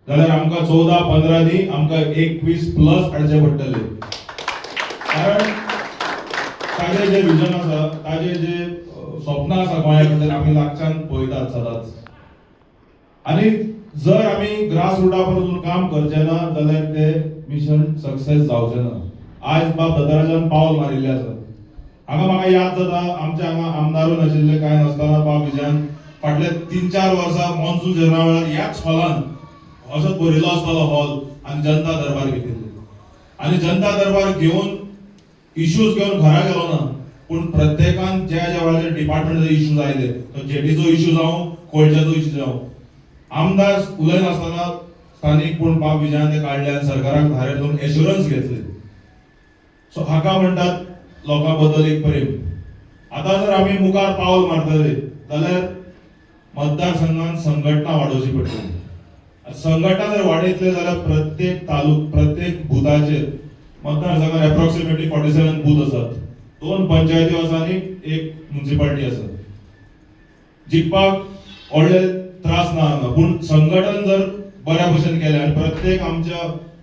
जाल्यार आमकां 14-15 न्ही, आमकां 21 प्लस हाडचे पडटले. कारण ताजे जे विजन आसा, ताजे जे स्वप्न आसा गोंया खातीर, आमी लागच्यान पळयतात सदांच. आनी जर आमी ग्रास रुटा पसून काम करचे ना जाल्यार ते मिशन सक्सेस जावचें ना. आयज बाब दत्तराजान पावल मारिल्लें आसा. हांगा म्हाका याद जाता, आमच्या हांगा आमदारूय नाशिल्ले, कांय नासतना बाब विजयान फाटले 3-4 वर्सां मॉन्सून सिजना वेळार ह्याच हॉलान असोच भरिल्लो आसतालो हॉल आनी जनता दरबार घेतिल्ले. आनी जनता दरबार घेवन इश्यूज घेवन घरा गेलो ना, पूण प्रत्येकान ज्या ज्या वेळाचेर डिपार्टमेंटाचे इश्यूज आयले, तो जेटीचो इश्यू जावं, कोळशाचो इश्यू जावं, आमदार उलयनासतना स्थानीक पूण बाब विजयान ते काडले आनी सरकाराक धारेर धरून एश्युरन्स घेतले. सो हाका म्हणटात लोकां बद्दल एक प्रेम. आतां जर आमी मुखार पावल मारतले जाल्यार मतदारसंघात संघटना वाडोवची पडटली. संघटना जर वाडयतले जाल्यार प्रत्येक तालुक, प्रत्येक बुथाचेर, मतदारसंघात एप्रॉक्सिमेटली 47 बूथ आसात, 2 पंचायती आसा आनी एक म्युन्सिपालिटी आसा. जिखपाक व्हडले त्रास ना हांगा, पूण संघटन जर बऱ्या भशेन केलें आनी प्रत्येक आमच्या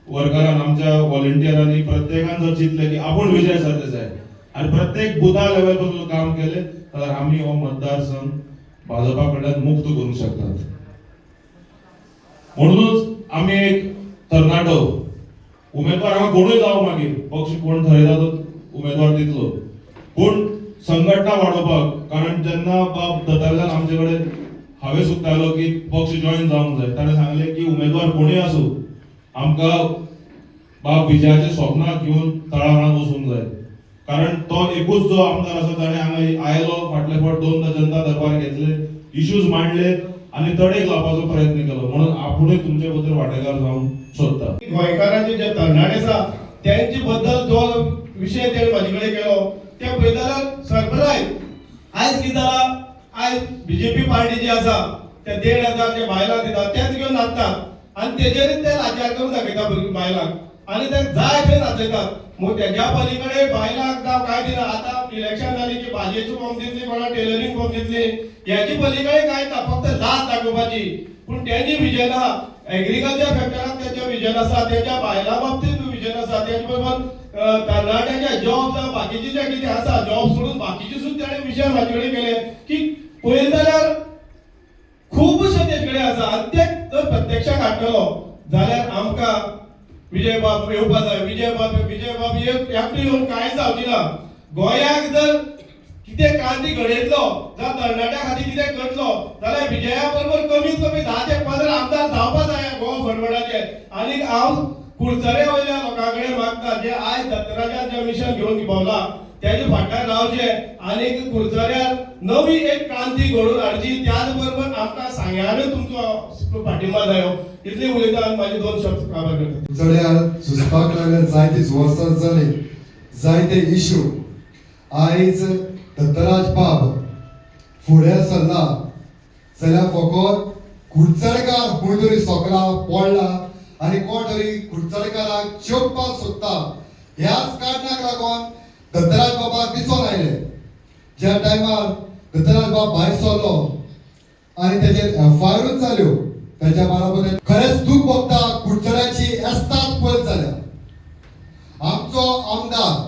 वर्करान, आमच्या व्हॉलंटियरांनी, प्रत्येकान जर चिंतलें की आपूण विजय सरदेसाय आनी प्रत्येक बुथा लेवल पासून काम केलें जाल्यार आमी हो मतदारसंघ भाजपा कडल्यान मुक्त करूंक शकतात. म्हणूनच आमी एक तरणाटो उमेदवार, हांगा कोणूय जावं, मागीर पक्ष कोण थरयता तो उमेदवार दितलो, पूण संघटना वाडोवपाक, कारण जेन्ना बाब दत्तराजान आमचे कडेन हावेस उक्तायलो की पक्ष जॉयन जावंक जाय, ताणें सांगलें की उमेदवार कोणूय आसूं, आमकां बाब विजयाचे स्वप्नां घेवन तळागाळांत वचूंक जाय. कारण तो एकूच जो आमदार आसा ताणें हांगा आयलो, फाटले फावट दोनदा जनता दरबार घेतले, इश्यूज मांडले आनी तडेक लावपाचो प्रयत्न केलो. म्हणून आपुणूय तुमचे बद्दल वांटेकार जावंक सोदता. गोंयकारांचे जे तरणाटे आसा तेंचे बद्दल जो विशय तेणे म्हाजे कडेन केलो ते पळयता जाल्यार सरप्रायज. आयज कितें जाला, आयज बीजेपी पार्टी जी आसा ते 1500 जे बायलांक दिता तेच घेवन नाचतात आनी तेजेरूच ते लाचार करून दाखयता भुरगीं बायलांक आनी ते जाय थंय नाचयतात. मग तेज्या पलीकडे बायलांक जावं काय दिना. आतां इलेक्शन जाली की भाजयेची फॉर्म दितली, कोणाक टेलरिंग फॉर्म दितली, हेची पलीकडे काय ना, फक्त लाच दाखोवपाची. पूण तेजी विजन आहा, एग्रीकल्चर फॅक्टराक तेजें विजन आसा, तेच्या बायलां बाबतींत विजन आसा, तेजे बरोबर तरणाट्यांचे जॉब जावं बाकीचे जे कितें आसा, जॉब सोडून बाकीचे सुद्दां तेणे विशय म्हाजे कडेन केले की पळयत जाल्यार खुबशे तेजे कडेन आसा. आनी ते जर प्रत्यक्षाक हाडटलो जाल्यार आमकां विजय बाब येवपा जाय. विजय बाब, विजय बाब एकटो येवन कांय जावची ना. गोंयाक जर कितें क्रांती घडयतलो जावं तरणाट्या खातीर कितें करतलो जाल्यार विजया बरोबर कमीत कमी 10 ते 15 आमदार जावपा जाय गोवा फॉरवर्डाचे. आनी हांव कुडचडे वयल्या लोकां कडेन मागता, जे आयज दत्तराजान जे मिशन घेवन पावला तेजे फाटल्यान रावचे आनी कुडचड्यार नवी एक क्रांती घडोवन हाडची. त्याच बरोबर आमकां सांग्यारूय तुमचो पाठिंबा जायो, इतली उलयता आनी म्हाजे दोन शब्द काबार करता. कुडचड्यार झुजपाक लागले जायतीच वर्सां जाली, जायते इशू. आयज दत्तराज बाब फुडें सरला जाल्यार फकत कुडचडकार खंय तरी सोकला पडला आनी कोण तरी कुडचडकाराक चेपपाक सोदता, ह्याच कारणाक लागून दत्तराज बाबाक दिसून आयले. ज्या टायमार दत्तराज बाब भायर सरलो आनी तेजेर एफआयआरूच जाल्यो तेच्या बरोबर, खरेंच दूख भोगता. कुडचड्याची एस्ताद पळयत जाल्या आमचो आमदार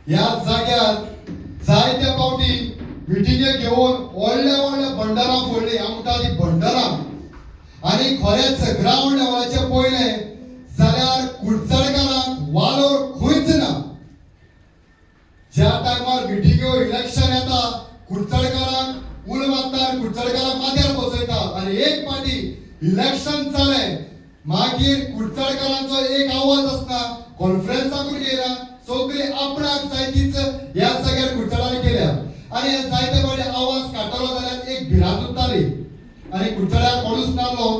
ह्या जाग्यार जायत्या फावटी मिटिंगे घेवन व्हडल्या व्हडल्या बंडारां फोडली. हांव म्हणटा ती बंडारां. आनी खरेंच ग्रावंड लेवलाचेर पळयलें जाल्यार कुडचडकारांक वालोर खंयच ना. ज्या टायमार मिटिंग्यो, इलेक्शन येता, कुडचडकारांक उल मारता आनी कुडचडकारांक माथ्यार बसयता. आनी एक पाटी इलेक्शन जालें, मागीर कुडचडकारांचो एक आवाज आसना, कॉन्फरन्साकूय येयना. सगळी आपणाक जाय तीच ह्या जाग्यार कुडचडार केल्या. आनी जायते फावटी आवाज काडटलो जाल्यार एक भिरांत उरताली आनी कुडचड्यार कोणूच नासलो.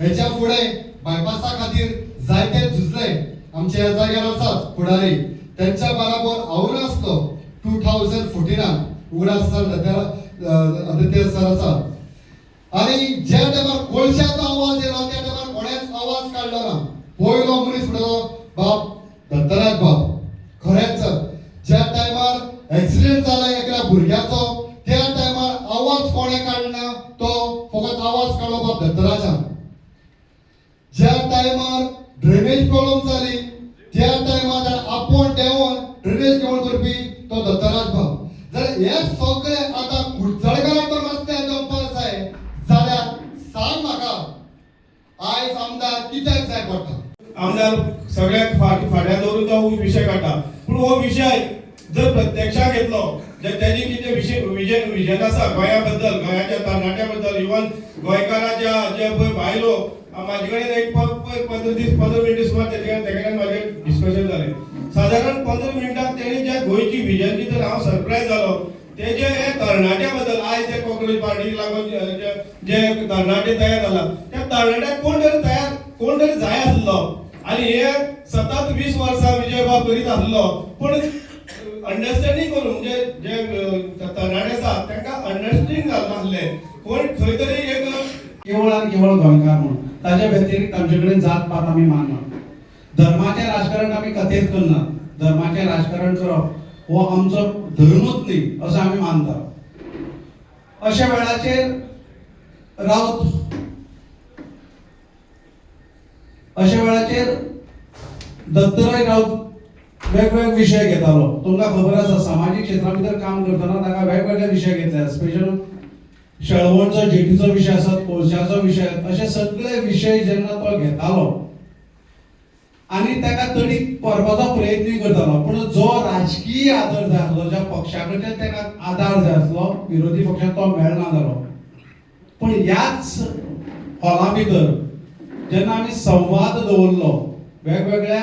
हेच्या फुडें बायपासा खातीर जायते झुजले. आमच्या ह्या जाग्यार आसात फुडारी, त्यांच्या बराबर हांवूय आसलो 2014नान. उगडास सर, आदित्य सर आसा. आणि ज्या टायमार कोळशाचो आवाज येयलो त्या टायमार कोणेच आवाज काडलो ना. पयलो मनीस म्हणलो बाब दत्तराज बाब. खरेंच ज्या टायमार एक्सिडेंट जाला एकल्या भुरग्याचो, त्या टायमार आवाज कोणें काडना, तो फकत आवाज काडलो बाब दत्तराजान. ज्या टायमार ड्रेनेज प्रॉब्लम जाली त्या टायमार आपोवन देंवोन ड्रेनेज घेवन करपी तो दत्तराज बाब. जाल्यार हे सगळे आतां कुडचडकाराक तो रस्त्यार देंवपाक जाय जाल्यार सांग म्हाका, आयज आमदार कित्याक जाय पडटा? आमदार सगळ्याक फाटल्यान दवरून तो विशय काडटा, पूण हो विशय जर प्रत्यक्षाक घेतलो जर तेजी कितें विशय विजन विजन आसा गोंया बद्दल, गोंयाच्या तरणाट्या बद्दल, इवन गोंयकाराच्या जे पळय बायलो, म्हाजे कडेन एक 15 दीस 15 मिनटां सुमार तेजे कडेन म्हाजें डिस्कशन जालें. सादारण 15 मिनटां तेणी ज्या गोंयची विजन दितना हांव सरप्रायज जालो. तेजे हे तरणाट्या बद्दल, आयज जे कॉक्रोच पार्टीक लागून जे तरणाटे तयार जाला, त्या तरणाट्याक कोण तरी तयार, कोण तरी जाय आसलो आनी हे सतत 20 वर्सां विजयबाब करीत आसलो. पूण अंडरस्टँडींग करून, म्हणजे जे तरणाटे आसा तांकां अंडरस्टँडींग जालें नासलें, कोण खंय तरी एक केवळ आनी केवळ गोंयकार म्हणून. ताज्या व्यतिरिक्त आमचे कडेन जात पात आमी मानना. धर्माचें राजकारण आमी कथेंत करना. धर्माचें राजकारण करप हो आमचो धर्मूच न्ही असो आमी मानता. अशा वेळाचेर रावत, अशा वेळाचेर दत्तराय राऊत वेगवेगळे विशय घेतालो. तुमकां खबर आसा, सामाजीक क्षेत्रा भितर काम करतना ताका वेगवेगळे विशय घेतले. स्पेशल शेळवणचो जेटीचो विशय आसत, कोळशाचो विशय, अशे सगळे विशय जेन्ना तो घेतालो आनी ताका तडीक व्हरपाचो प्रयत्नूय करतालो. पूण जो राजकीय आदर जाय आसलो, ज्या पक्षा कडच्यान ताका आदार जाय आसलो विरोधी पक्षाक, तो मेळना जालो. पूण ह्याच हॉला भितर जेन्ना आमी संवाद दवरलो, वेगवेगळ्या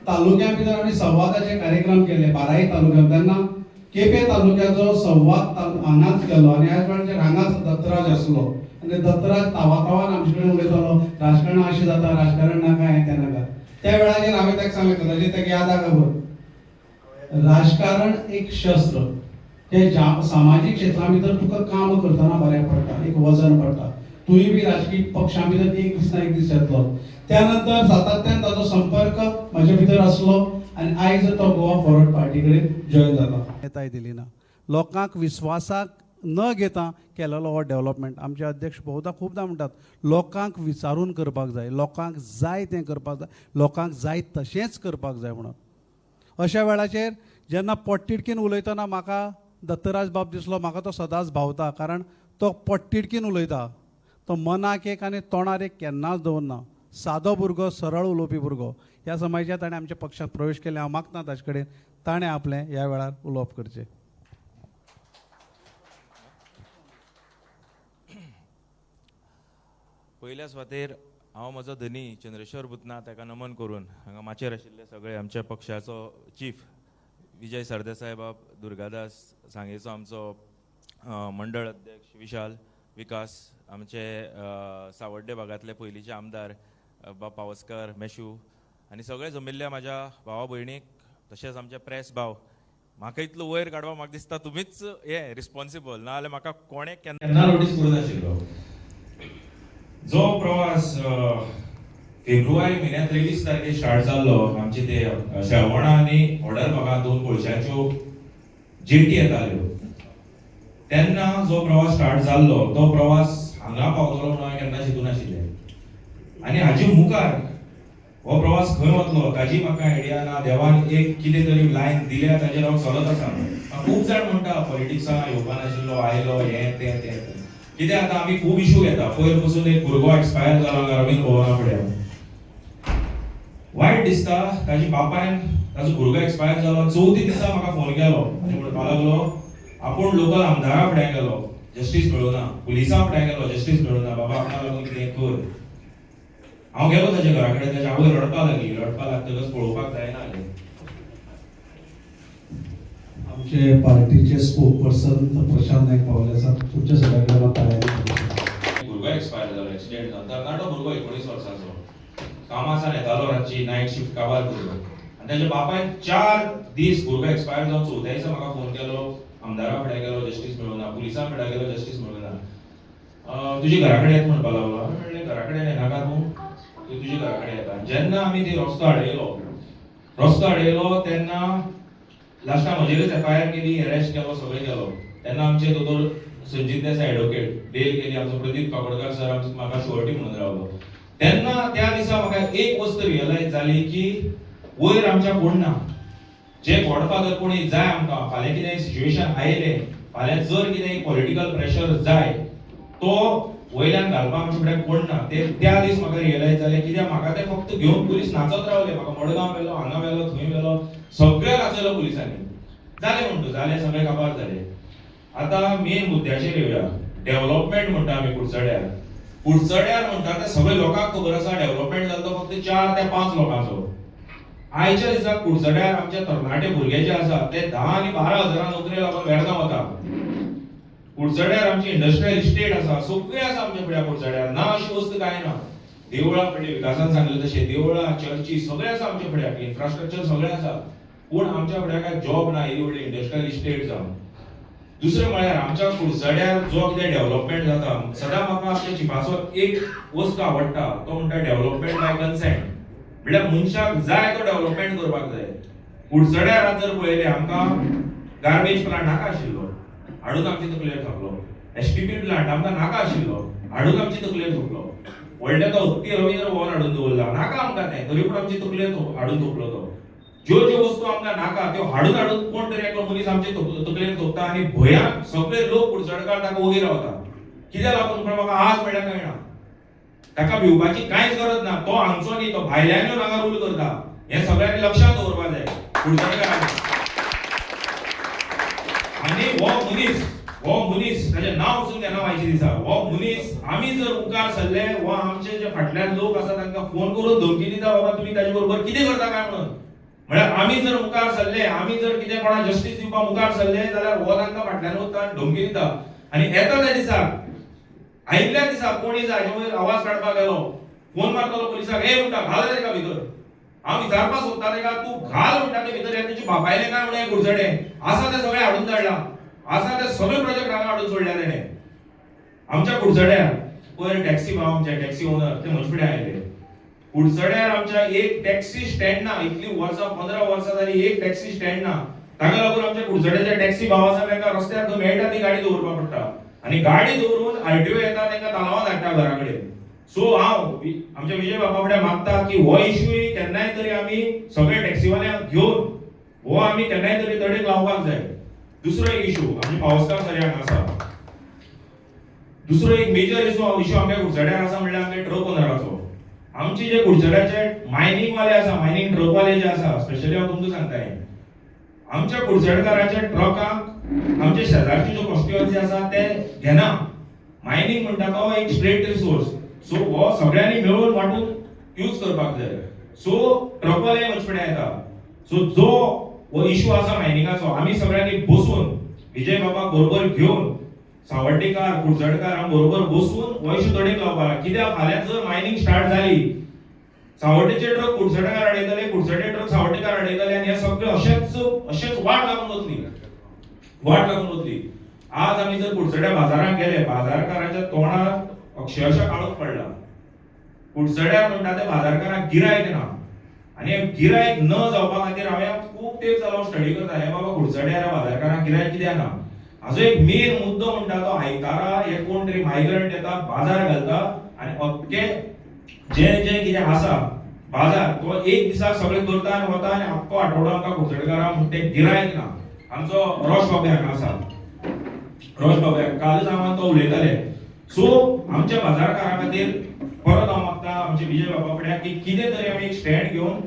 तालुक्या भितर आमी संवादाचे कार्यक्रम केले बाराय तालुक्यात, तेन्ना केपें तालुक्याचो संवाद हांगाच केलो आनी ह्याच वेळाचेर हांगाच दत्तराज आसलो आनी दत्तराज तावातावान आमचे कडेन उलयतालो, राजकारण अशें जाता, राजकारण नाका, हें तें नाका. त्या वेळाचेर हांवें ताका सांगलें, कदाचित ताका याद आहा खबर, राजकारण एक शस्त्र ते सामाजीक क्षेत्रा भितर तुका काम करतना बऱ्याक पडटा, एक वजन पडटा. तूंय बी राजकीय पक्षा भितर एक दीस ना एक दीस येतलो. त्यानंतर सातत्यान ताचो संपर्क म्हजे भितर आसलो आनी आयज तो गोवा फॉरवर्ड पार्टी कडेन जॉयन जाता. मान्यताय दिली ना, लोकांक विस्वासाक न घेता केलेलो हो डेव्हलपमेंट. आमचे अध्यक्ष बहुदा खुबदां म्हणटात, लोकांक विचारून करपाक जाय, लोकांक जाय तें करपाक जाय, लोकांक जाय तशेंच करपाक जाय म्हणून. अशा वेळाचेर जेन्ना पोटतिडकीन उलयतना म्हाका दत्तराज बाब दिसलो. म्हाका तो सदांच भावता, कारण तो पोटतिडकीन उलयता. तो मनाक एक आनी तोंडार एक केन्नाच दवरना. सादो भुरगो, सरळ उलोवपी भुरगो. ह्या समाजाच्या ताणें आमच्या पक्षांत प्रवेश केले. हांव मागता ताचे कडेन ताणें आपलें ह्या वेळार उलोवप करचें. पयल्या सुवातेर हांव म्हजो धनी चंद्रेश्वर भूतना ताका नमन करून, हांगा माचयेर आशिल्ले सगळे आमच्या पक्षाचो चीफ विजय सरदेसाय बाब, दुर्गादास सांगेचो आमचो मंडळ अध्यक्ष विशाल विकास, आमचे सावड्डे भागांतले पयलींचे आमदार बाब पावसकर मेशू आनी सगळे जमिल्ल्या म्हाज्या भावा भयणीक, तशेंच आमचे प्रेस भाव, म्हाका इतलो वयर काडपाक म्हाका दिसता तुमीच हे रिस्पॉन्सिबल, ना जाल्यार म्हाका कोणें केन्ना नोटीस करूं नाशिल्लो. जो प्रवास फेब्रुवारी म्हयन्यात 23 तारखेर स्टार्ट जाल्लो, आमचे ते शेळवणा आनी ऑर्डर भागांत दोन कोळशाच्यो जेटी येताल्यो, तेन्ना जो प्रवास स्टार्ट जाल्लो तो प्रवास हांगा पावतलो म्हणून हांवें केन्ना चिंतूं नाशिल्लें. आनी हाजे मुखार हो प्रवास खंय वतलो ताजी म्हाका आयडिया ना. देवान एक कितें तरी लायन दिल्या, ताजेर हांव चलत आसा. खूब जाण म्हणटा पॉलिटिक्सान येवपा नाशिल्लो, आयलो, हें तें तें तें कितें. आतां आमी खूब इशू घेता. पयर पसून एक भुरगो एक्सपायर जालो हांगा रवींद्र भवना फुड्यान. वायट दिसता, ताजी बापायन ताजो भुरगो एक्सपायर जालो आनी चवथी दिसा म्हाका फोन केलो आनी म्हणपाक लागलो आपूण लोकल आमदारा फुड्यान गेलो, जस्टीस मेळुना, पुलिसां फुड्यान गेलो, जस्टीस मेळुना, बाबा आपणा लागून कितें कर. हांव गेलो ताच्या घरा कडेन, ताची आवय रडपाक लागली. रडपाक लागतकच पळोवपाक जायना जालें. आमचे पार्टीचे स्पोक पर्सन प्रशांत नायक पावले आसात. तुमच्या सगळ्या कडेन हांव तयारी. भुरगो एक्सपायर जालो एक्सिडेंट जावन, तरणाटो भुरगो 19 वर्सांचो, कामासान येतालो रातची नायट शिफ्ट काबार करून. आनी ताच्या बापायन 4 दीस भुरगो एक्सपायर जावन चवथ्या दिसा म्हाका फोन केलो, आमदारा फुड्यान गेलो, जस्टीस मेळुना, पुलिसां फुड्यान गेलो, जस्टीस मेळुना, तुजे घरा कडेन येत म्हणपाक लागलो. हांवें म्हणलें घरा कडेन येनाका तूं, तूं तुजे घरा कडेन येता. जेन्ना आमी ते रस्तो आडयलो, रस्तो आडयलो तेन्ना लास्टाक म्हजेरच एफआयआर केली, अरेस्ट केलो, सगळें केलो. तेन्ना आमचे दोतोर संजीत देसाय एडवोकेट बेल केली. आमचो प्रदीप काकोडकार सर आमचो म्हाका शुअरिटी म्हणून रावलो. तेन्ना त्या दिसा म्हाका एक वस्त रियलायज जाली की वयर आमच्या कोण ना, जे गॉडफादर कोणी जाय आमकां. फाल्यां कितें सिच्युएशन आयलें, फाल्यां जर कितें पॉलिटिकल प्रेशर जाय, तो वयल्यान घालपाक आमचे फुड्याक कोण ना. ते त्या दीस म्हाका रियलायज जालें, कित्याक म्हाका ते फक्त घेवन पुलीस नाचत रावले. म्हाका मडगांव व्हेलो, हांगा व्हेलो, थंय व्हेलो, सगळे नाचयलो पुलिसांनी. जालें म्हणटा जालें, सगळें काबार जालें. आतां मेन मुद्द्याचेर येवया. डेव्हलपमेंट म्हणटा आमी कुडचड्यार. कुडचड्यार म्हणटा ते सगळे लोकांक खबर आसा, डेव्हलपमेंट जाता तो फक्त 4 ते 5 लोकांचो. आयच्या दिसा कुडचड्यार आमचे तरणाटे भुरगे जे आसा ते 10 आनी 12 हजारां नोकरे लागून वेर्ना वता. कुडचड्यार आमची इंडस्ट्रियल इस्टेट आसा, सगळें आसा आमच्या फुड्या कुडचड्यार, ना अशी वस्त कांय ना. देवळां पळय, विकासान सांगलें तशें देवळां, चर्ची सगळें आसा आमच्या फुड्याक, इन्फ्रास्ट्रक्चर सगळें आसा, पूण आमच्या फुड्याक काय जॉब ना, येदी व्हडली इंडस्ट्रियल इस्टेट जावन. दुसरें म्हळ्यार आमच्या कुडचड्यार जो कितें डेव्हलपमेंट जाता, सदां म्हाका आमच्या चिफाचो एक वस्तू आवडटा, तो म्हणटा डेव्हलपमेंट बाय कन्सेंट. म्हळ्यार मनशाक जाय तो डेव्हलपमेंट करपाक जाय. कुडचड्यार आज जर पळयलें, आमकां गार्बेज प्लांट नाका आशिल्लो, हाडून आमचे तकलेर थोपलो. एसटीपी प्लांट आमकां नाका आशिल्लो, हाडून आमचे तकलेर थोपलो. व्हडले तो हत्ती रवींद्र भवन हाडून दवरला, नाका आमकां तें, तरी पूण आमचे तकलेर हाडून थोपलो तो. ज्यो ज्यो वस्तू आमकां नाका त्यो हाडून हाडून कोण तरी एकलो मनीस आमचे तकलेर थोपता आनी भंयान सगळे लोक कुडचडकार ताका ओगी रावता. कित्याक लागून म्हण म्हाका आज म्हळ्यार कळना. ताका भिवपाची कांयच गरज ना. तो हांगचो न्ही, तो भायल्यान येवन हांगा रूल करता, हें सगळ्यांनी लक्षांत दवरपाक जाय कुडचडकारांनी. आनी हो मनीस ताचें नांव वचून घेना आयच्या दिसा, हो मनीस आमी जर मुखार सरले, हो आमचे जे फाटल्यान लोक आसा तांकां फोन करून धमकी दिता, बाबा तुमी ताजे बरोबर कितें करता काय म्हणून. म्हळ्यार आमी जर मुखार सरले, आमी जर कितें कोणाक जस्टीस दिवपाक मुखार सरले जाल्यार हो तांकां फाटल्यान वता आनी धमकी दिता. आनी येता त्या दिसाक, आयिल्ल्या दिसा कोणी जर हाजे वयर आवाज काडपाक गेलो, फोन मारतलो पुलिसाक, हे म्हणटा घाल रे ताका भितर. हांव विचारपाक सोदता ताका, तूं घाल म्हणटा ते भितर, हे तुजे बापायले काय म्हणून. कुडचडे आसा ते सगळे हाडून धाडला, आसा ते सगळे प्रोजेक्ट हांगा हाडून सोडल्या तेणे आमच्या कुडचड्यार. पयर टॅक्सी भाव, आमच्या टॅक्सी ओनर, ते म्हजे फुडें आयले. कुडचड्यार आमच्या एक टॅक्सी स्टँड ना. इतली वर्सां, 15 वर्सां जाली, एक टॅक्सी स्टँड ना. ताका लागून आमच्या कुडचड्याचे टॅक्सी भाव आसा तांकां रस्त्यार खंय मेळटा ती गाडी दवरपाक पडटा आनी गाडी दवरून आरटीओ येता, तांकां तालावान धाडटा घरा कडेन. सो हांव आमच्या विजय बाबा फुडें मागता की हो इश्यूय केन्नाय तरी आमी सगळे टॅक्सीवाल्यांक घेवन हो आमी केन्नाय तरी तडेक लावपाक जाय. दुसरो एक इशू, आमचे पावसकार सर हांगा आसा. दुसरो एक मेजर इशू आमच्या कुडचड्यार आसा म्हणल्यार आमचे ट्रक ओनराचो. आमचे जे कुडचड्याचे मायनिंग वाले आसा, मायनिंग ट्रक वाले जे आसा, स्पेशली हांव तुमकां सांगता हें, आमच्या कुडचडकाराच्या ट्रकांक आमचे शेजारचे ज्यो कॉन्स्टिट्युएन्सी आसा ते घेना. मायनिंग म्हणटा तो एक स्टेट रिसोर्स, सो हो सगळ्यांनी मेळून वांटून यूज करपाक जाय. सो ट्रकवाले म्हजे फुडें येता. सो जो हो इशू आसा मायनिंगाचो, आमी सगळ्यांनी बसून विजय बाबाक बरोबर घेवन, सावड्डेकार, कुडचडकार हांव बरोबर बसून हो इशू तडेक लावपाक. कित्याक फाल्यां जर मायनिंग स्टार्ट जाली, सावड्डेचे ट्रक कुडचडेकार अडयतले, कुडचडे ट्रक सावड्डेकार अडयतले आनी हे सगळे अशेच अशेच वाट लागून वतली, वाट लागून वतली. आज आमी जर कुडचड्या बाजारात गेले, बाजारकाराच्या तोंडार अक्षरशः काळोख पडला. कुडचड्यार म्हणटा ते बाजारकारांक गिरायक ना आनी हे गिरायक न जावपा खातीर हांवें खूब तेंप जालो स्टडी करता, हे बाबा कुडचड्यार बाजारकारांक गिरायक कित्याक ना. हाजो एक मेन मुद्दो म्हणटा तो आयतारा हे कोण तरी मायग्रंट येता, बाजार घालता आनी अख्खे जे जे कितें आसा बाजार तो एक दिसाक सगळें करता आनी वता आनी आख्खो आठवडो आमकां कुडचडेकारांक म्हण ते गिरायक ना. आमचो रोश बाबू हांगा आसा, रोश बाबू कालच हांव तो उलयताले. सो आमच्या बाजारकारां खातीर परत हांव मागता आमचे विजय बाबा फुड्यान की कितें तरी आमी एक स्टँड घेवन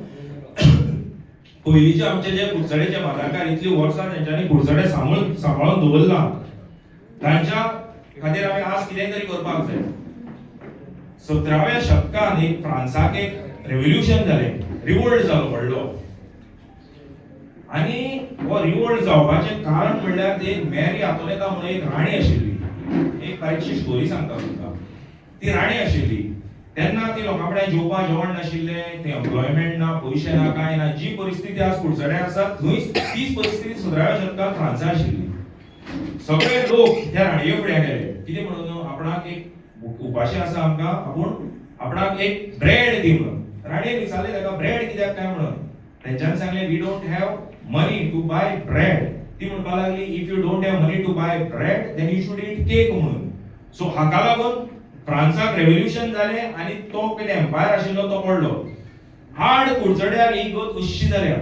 पयलींचे आमचे जे कुडचडेचे बाजारकार इतली वर्सां तेंच्यांनी कुडचडे सांबाळून सांबाळून दवरला, तांच्या खातीर आमी आज कितें तरी करपाक जाय. 17व्या शतकान एक फ्रांसाक एक रेव्होल्युशन जालें, रिवोल्ट जालो व्हडलो आनी हो रिवोल्ट जावपाचें कारण म्हणल्यार ते एक मॅरी आंतोनेता म्हणून एक राणी आशिल्ली. एक बारीकशी स्टोरी सांगता तुमकां. ती राणी आशिल्ली तेन्ना ती लोकां कडेन जेवपाक जेवण नाशिल्लें, ते एम्प्लॉयमेंट ना, पयशे ना, कांय ना. जी परिस्थिती आज कुडचड्यार आसा थंय तीच परिस्थिती 17व्या शतकान फ्रांसा आशिल्ली. सगळे लोक त्या राणये फुड्यान गेले, कितें म्हणून, आपणाक एक उपाशी आसा आमकां, आपूण आपणाक एक ब्रेड दी म्हणून. राणयेन विचारलें ताका, ब्रेड कित्याक काय म्हणून. तेंच्यांनी सांगलें, "We don't have money to buy bread." ती म्हणपाक लागली, "If you don't have money to buy bread, then you should eat cake" म्हणून. सो हाका लागून फ्रांसाक रेव्होल्युशन जालें आनी तो कितें एम्पायर आशिल्लो तो पडलो. हाड कुडचड्यार ही गत कशी जाल्या.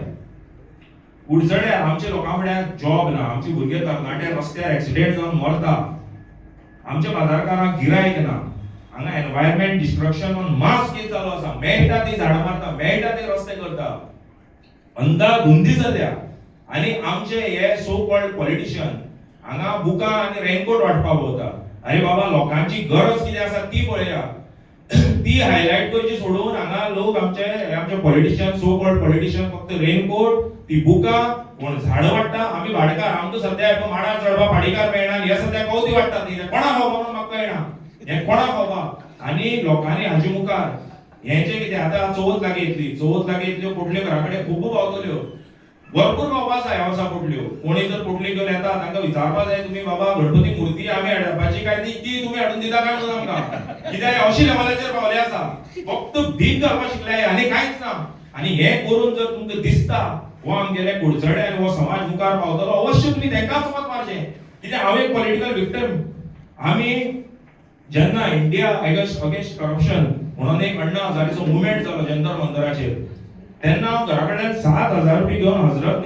कुडचड्यार आमच्या लोकां फुड्यान जॉब ना, आमचे भुरगे तरणाटे रस्त्यार एक्सिडेंट जावन मरता, आमच्या बाजारकारांक गिरायक ना, हांगा environment destruction on mass scale चालू आसा. मेळटा ती झाडां मारता, मेळटा ते रस्ते करता, अंदाधुंदी जाल्या. आनी आमचे हे सो कॉल्ड पॉलिटिशियन हांगा बुकां आनी रेनकोट वांटपाक भोंवता. अरे बाबा, लोकांची गरज कितें आसा ती पळया, ती हायलायट करची सोडून हांगा लोक आमचे आमचे पॉलिटिशियन, सो कॉल्ड पॉलिटिशियन फक्त रेनकोट, ती बुकां, कोण झाडां वाडटा. आमी भाटकार, आमकां सद्या माडार चडपाक पाडिकार मेळना. हे सद्या कवथी वाडटात न्ही, कोणाक खावपा म्हणून म्हाका कळना हें कोणाक खावपा. आनी लोकांनी हाजे मुखार हें जें कितें आतां चवथ लागीं येतली, चवथ लागीं येतल्यो, पोटल्यो घरा कडेन खूब पावतल्यो, भरपूर पावपा आसा ह्या वर्सा पोटल्यो. कोणी जर पोटली घेवन येता तांकां विचारपा जाय, तुमी बाबा गणपती मुर्ती आमी हाडपाची काय ती ती तुमी हाडून दिता काय म्हणून आमकां. कित्याक अशी लेवलाचेर पावले आसा, फक्त भीक घालपाक शिकले आनी कांयच ना. आनी हें करून जर तुमकां दिसता हो आमगेले कुडचडे आनी हो समाज मुखार पावतलो, अवश्य तुमी तांकांच मत मारचें. कित्याक हांव एक पॉलिटिकल विक्टम. आमी जेन्ना इंडिया अगेन्स्ट करप्शन म्हणून एक अण्णा हजारेचो मुवमेंट जालो जंतर मंतराचेर, तेन्ना हांव घरा कडल्यान 7,000 रुपये घेवन हजरत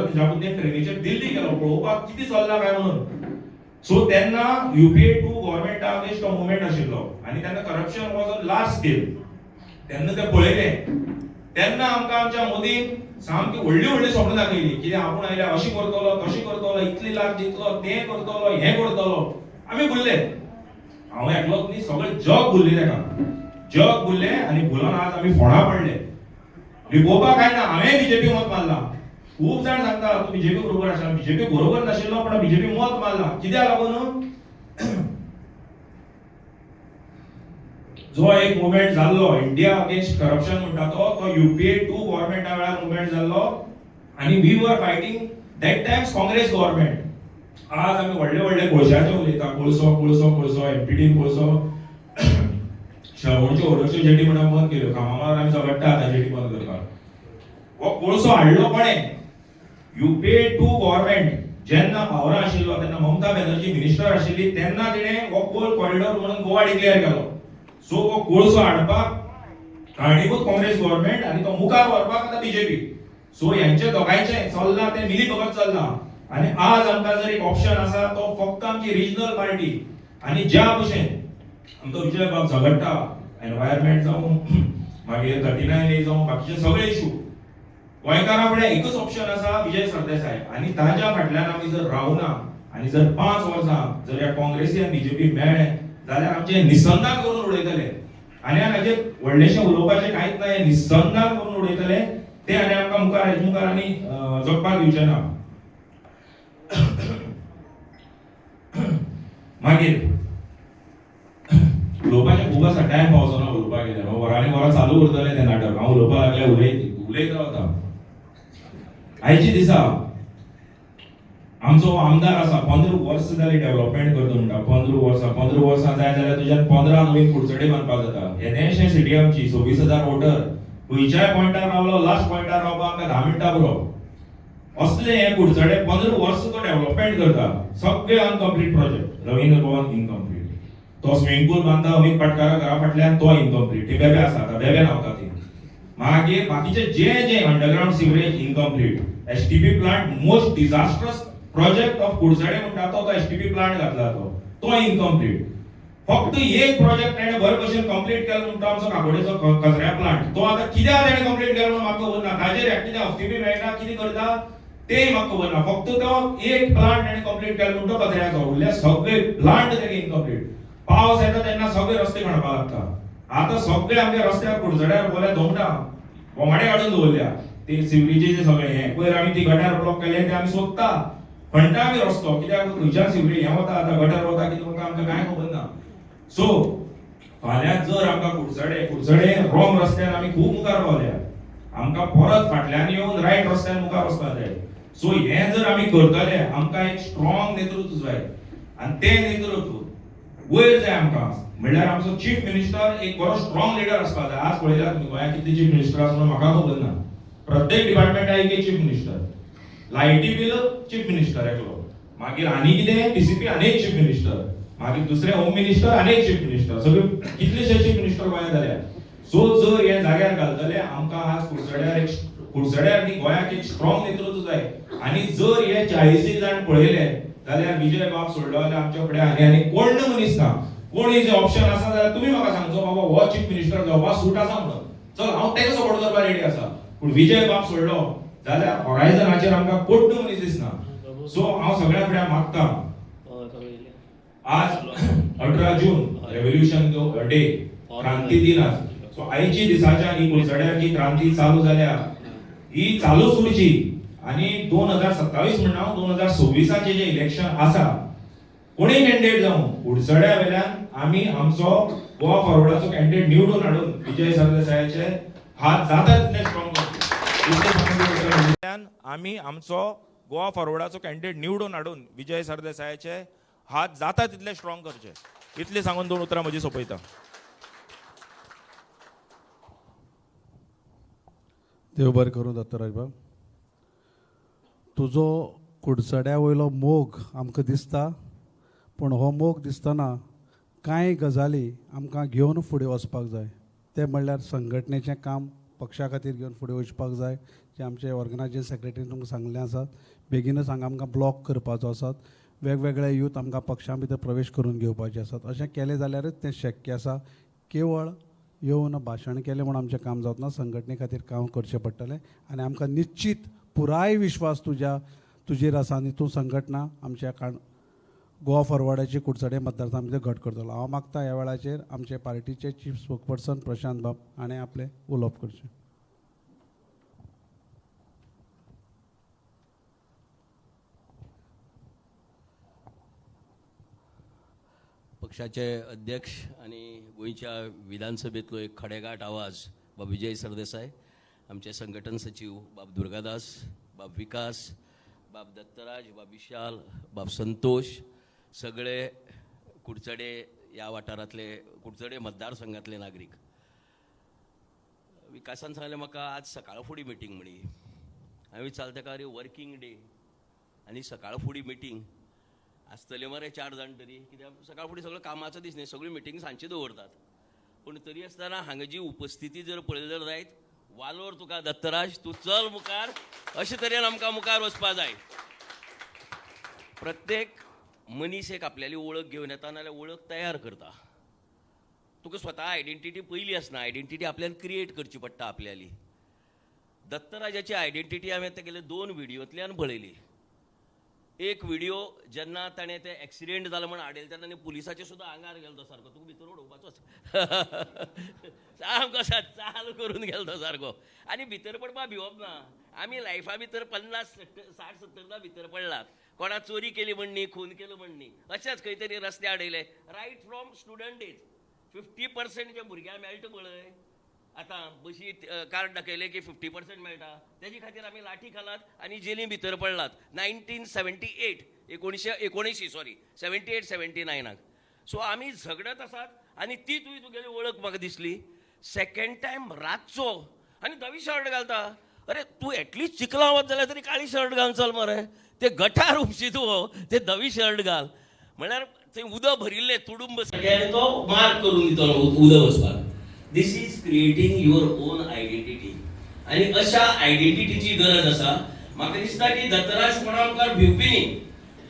निजामुद्दीन ट्रेनीचेर दिल्ली गेलो पळोवपाक कितें चल्लां काय म्हणून. सो तेन्ना युपीए 2 गव्हर्मेंटा अगेन्स्ट तो मुवमेंट आशिल्लो आनी तेन्ना corruption was on large scale. तेन्ना ते पळयलें, तेन्ना आमकां आमच्या मोदीन सामकी व्हडली व्हडली स्वप्न दाखयली, कितें आपूण आयल्यार अशें करतलो, तशें करतलो, इतली लाख दितलो, तें करतलो, हें करतलो. आमी भुल्ले, हांव एकलोच न्ही, सगळें जग भुल्लें ताका, जग भुल्लें. आनी भुलोन आज आमी फोंडा पडले. लिपोवपाक काय ना, हांवें बीजेपी मत मारला. खूब जाण सांगता तूं बीजेपी बरोबर आशिल्लो. बीजेपी बरोबर नाशिल्लो, पण बीजेपी मत मारला. कित्याक लागून जो एक मुवमेंट जाल्लो इंडिया अगेन्स्ट करप्शन म्हणटा तो तो युपीए 2 गव्हर्मेंटा वेळार मुवमेंट जाल्लो आनी we were fighting that times Congress government. आज आमी व्हडले व्हडले कोळशाचे उलयता, कोळसो कोळसो कोळसो, एमपीटी कोळसो, श्रवणच्यो ओडरच्यो जेटी म्हणून बंद केल्यो. कामार आमी झगडटा आतां जेटी बंद करपाक. हो कोळसो हाडलो कोणें? युपीए 2 गव्हर्मेंट जेन्ना पावरा आशिल्लो तेन्ना ममता बॅनर्जी मिनिस्टर आशिल्ली, तेन्ना तिणें हो कोल कॉरिडॉर म्हणून गोवा डिक्लेअर केलो. सो हो कोळसो हाडपाक कारणीभूत काँग्रेस गव्हर्मेंट आनी तो मुखार व्हरपाक आतां बीजेपी. सो हेंचे दोगांयचें चल्लां तें मिली भगत चल्लां. आनी आज आमकां जर एक ऑप्शन आसा तो फक्त आमची रिजनल पार्टी. आनी ज्या भशेन आमचो विजय बाब झगडटा एनवायरमेंट जावं, मागीर 39 ए जावं, बाकीचे सगळे इशू, गोंयकारां फुडें एकूच ऑप्शन आसा, विजय सरदेसाय. आनी ताज्या फाटल्यान आमी जर रावना आनी जर 5 वर्सां जर ह्या काँग्रेसी आनी बीजेपी मेळ्ळें जाल्यार आमचें निसंदान करून उडयतले. आनी हाजेर व्हडलेशें उलोवपाचें कांयच ना, हें निसंदान करून उडयतले ते आनी आमकां मुखार हेजे मुखार आनी जगपाक दिवचे ना. मागीर उलोवपाचें खूब आसा, टायम पावचो ना उलोवपाक गेल्यार. वरांनी वरां चालू उरतलें तें नाटक. हांव उलोवपाक लागल्यार उलयत उलयत रावता. आयच्या दिसा आमचो आमदार आसा, 15 वर्सां जाली डेव्हलपमेंट करता म्हणटा. 15 वर्सां, 15 वर्सां जाय जाल्यार तुज्यान 15 नवीन कुडचडे बांदपाक जाता. येदेशें सिटी आमची, 26,000 वोटर, खंयच्याय पॉयंटार रावलो लास्ट पॉयंटार रावपाक आमकां 10 मिनटां पुरो. असले हे कुडचडे 15 वर्सां तो डेव्हलपमेंट करता, सगळे अनकम्प्लीट प्रोजेक्ट. रवींद्र भवन इनकम्प्लीट, तो स्विमींग पूल बांदता अमित पाटकारा घरा फाटल्यान, तो इनकम्प्लीट, ती बेबे आसा आतां बेबे न्हांवता ती. मागीर बाकीचे जे जे underground sewerage incomplete, STP plant most disastrous project of Curchorem म्हणटा तो एसटीपी प्लांट घातला तो तो इनकम्प्लीट. फक्त एक प्रोजेक्ट ताणें बरे भशेन कंप्लीट केलो म्हणटा आमचो काकोडेचो कचऱ्या प्लांट, तो आतां कित्याक ताणें कंप्लीट केलो म्हणून म्हाका खबर ना. ताजेर कितें हफ्ती बी मेळटा, कितें करता तेय म्हाका खबर ना. फक्त तो एक प्लांट ताणें कंप्लीट केलो म्हणटा कचऱ्याचो, उरल्या सगळे प्लांट तेगे इनकम्प्लीट. पावस येता तेन्ना सगळे रस्ते खणपाक लागता. आतां सगळे आमच्या रस्त्यार कुडचड्यार बोल्या दोमटा बोमाडे काडून दवरल्या ते सिवरेजीचे सगळे. हें पयर आमी ती गटार ब्लॉक केले ते आमी सोदता, खणटा आमी रस्तो, कित्याक खंयच्यान सिवरेज हें वता, आतां गटार वता कितें वता आमकां कांय खबर ना. सो फाल्यां जर आमकां कुडचडे कुडचडे रॉंग रस्त्यान आमी खूब मुखार पावल्या, आमकां परत फाटल्यान येवन रायट रस्त्यान मुखार वचपाक जाय. सो हें जर आमी करतले, आमकां एक स्ट्रॉंग नेतृत्व जाय आनी तें नेतृत्व वयर जाय आमकां. म्हणल्यार आमचो चीफ मिनिस्टर एक बरो स्ट्रॉंग लिडर आसपाक जाय. आज पळयल्यार तुमी गोंयांत कितले चीफ मिनिस्टर आसा म्हणून म्हाका खबर ना. प्रत्येक डिपार्टमेंटा एक एक चीफ मिनिस्टर, लायटी बील चीफ मिनिस्टर एकलो, मागीर आनी कितें टीसीपी आनी एक चीफ मिनिस्टर, मागीर दुसरे होम मिनिस्टर आनी एक चीफ मिनिस्टर, सगळे कितलेशे चीफ मिनिस्टर गोंयांत जाल्या. सो जर हे जाग्यार घालतले आमकां आज कुडचड्यार एक, कुडचड्यार न्ही गोंयाक एक स्ट्रॉंग नेतृत्व जाय. आनी जर हे 40 जाण पळयले जाल्यार विजय बाब सोडलो जाल्यार आमच्या फुडें आनी आनी कोण मनीस ना. कोणी जे ऑप्शन आसा जाल्यार तुमी म्हाका सांगचो बाबा हो चीफ मिनिस्टर जावपाक सूट आसा म्हणून, चल हांव तेका सपोर्ट करपाक रेडी आसा. पूण विजय बाब सोडलो जाल्यार हॉरायझनाचेर आमकां कोण मनीस दिसना. सो हांव सगळ्या फुडें मागता, आज 18 जून रेव्होल्युशन डे, क्रांती दिन आज. सो आयची दिसाच्यान ही कुडचड्यार जी क्रांती चालू जाल्या ही चालूच उरची. आनी 2027 म्हणना हांव, 2026 जे इलेक्शन आसा कोणीय कॅन्डिडेट जावं, कुडचड्या वेल्यान आमी आमचो गोवा फॉरवर्डाचो कॅन्डिडेट निवडून हाडून विजय सरदेसायाचे हात जाता तितले स्ट्रॉंग करचे. आमी आमचो गोवा फॉरवर्डाचो कॅन्डिडेट निवडून हाडून विजय सरदेसायाचे हात जाता तितले स्ट्रॉंग करचे. इतले सांगून 2 उतरां म्हजी सोंपयता. देव बरें करूं दत्तराज बाब, तुजो कुडचड्या वयलो मोग आमकां दिसता, पूण हो मोग दिसतना कांय गजाली आमकां घेवन फुडें वचपाक जाय. तें म्हणल्यार संघटनेचें काम पक्षा खातीर घेवन फुडें वचपाक जाय, जें आमचे ऑर्गनायजींग सेक्रेटरीन तुमकां सांगलें आसा. बेगीनच हांगा आमकां ब्लॉक करपाचो आसात, वेगवेगळे यूथ आमकां पक्षां भितर प्रवेश करून घेवपाचे आसात. अशें केलें जाल्यारच तें शक्य आसा. केवळ येवन भाशण केलें म्हूण आमचें काम जावना, संघटने खातीर काम करचें पडटलें. आनी आमकां निश्चीत पुराय विश्वास तुजेर आसा आनी तूं संघटना आमच्या गोवा फॉरवर्डाची कुडचडे मतदारसंघा भितर घट करतलो. हांव मागता ह्या वेळाचेर आमचे पार्टीचे चीफ स्पोक्सपर्सन प्रशांत बाब हाणें आपलें उलोवप करचें. पक्षाचे अध्यक्ष आनी गोंयच्या विधानसभेंतलो एक खडेगाठ आवाज बाब विजय सरदेसाय, आमचे संघटन सचीव बाब दुर्गादास, बाब विकास, बाब दत्तराज, बाब विशाल, बाब संतोष, सगळे कुडचडे ह्या वाठारांतले कुडचडे मतदारसंघातले नागरीक. विकासान सांगलें म्हाका आज सकाळ फुडें मिटींग म्हणी. हांवें विचारलें ताका, अरे वर्कींग डे आनी सकाळ फुडें मिटींग आसतले मरे 4 जाण तरी, कित्याक सकाळ फुडें सगळो कामाचो दीस न्ही, सगळी मिटींग सांजची दवरतात. पूण तरी आसतना हांगा जी उपस्थिती जर पळयली जर जायत, वालोर तुका दत्तराज, तूं चल मुखार, अशे तरेन आमकां मुखार वचपा जाय. प्रत्येक मनीस एक आपल्याली वळख घेवन येता नाजाल्यार वळख तयार करता. तुका स्वता आयडेंटिटी पयली आसना, आयडेंटिटी आपल्यान क्रिएट करची पडटा आपल्याली. दत्तराजाची आयडेंटिटी हांवें तेगेले 2 व्हिडियोंतल्यान पळयली. एक व्हिडिओ जेन्ना ताणें ते एक्सिडेंट जालो म्हण हाडयलें तेन्ना आनी पुलिसाचे सुद्दां आंगार गेलो तो सारको, तुका भितर उडोवपाचोच सामको चालू करून गेलो तो सारको. आनी भितर पडपा भिवप ना. आमी लायफा भितर 50 60 70 भितर पडलात, कोणा चोरी केली म्हण न्ही, खून केलो म्हण न्ही, अशेंच खंय तरी रस्ते हाडयले. रायट फ्रॉम स्टुडंट डेज 50% जे भुरग्यांक मेळटा पळय, आतां बशी कार्ड दाखयलें की 50% मेळटा, तेजे खातीर आमी लाठी खालात आनी जेली भितर पडलात. 1978 1979 सॉरी 78 79. सो आमी झगडत आसात आनी ती तुवें तुगेली वळख म्हाका दिसली. सेकंड टायम रातचो आनी धवी शर्ट घालता, अरे तूं एटलिस्ट चिखला वत जाल्यार तरी काळी शर्ट घालून चल मरे, ते गटार उपशी तूं ते धवी शर्ट घाल. म्हणल्यार थंय उदक भरिल्लें तुडुंब आनी तो मार्क करून दितलो उदक वचपाक. This is creating your own identity. आनी अशा आयडेंटिटीची गरज आसा. म्हाका दिसता की दत्तराज कोणा मुखार भिवपी न्ही,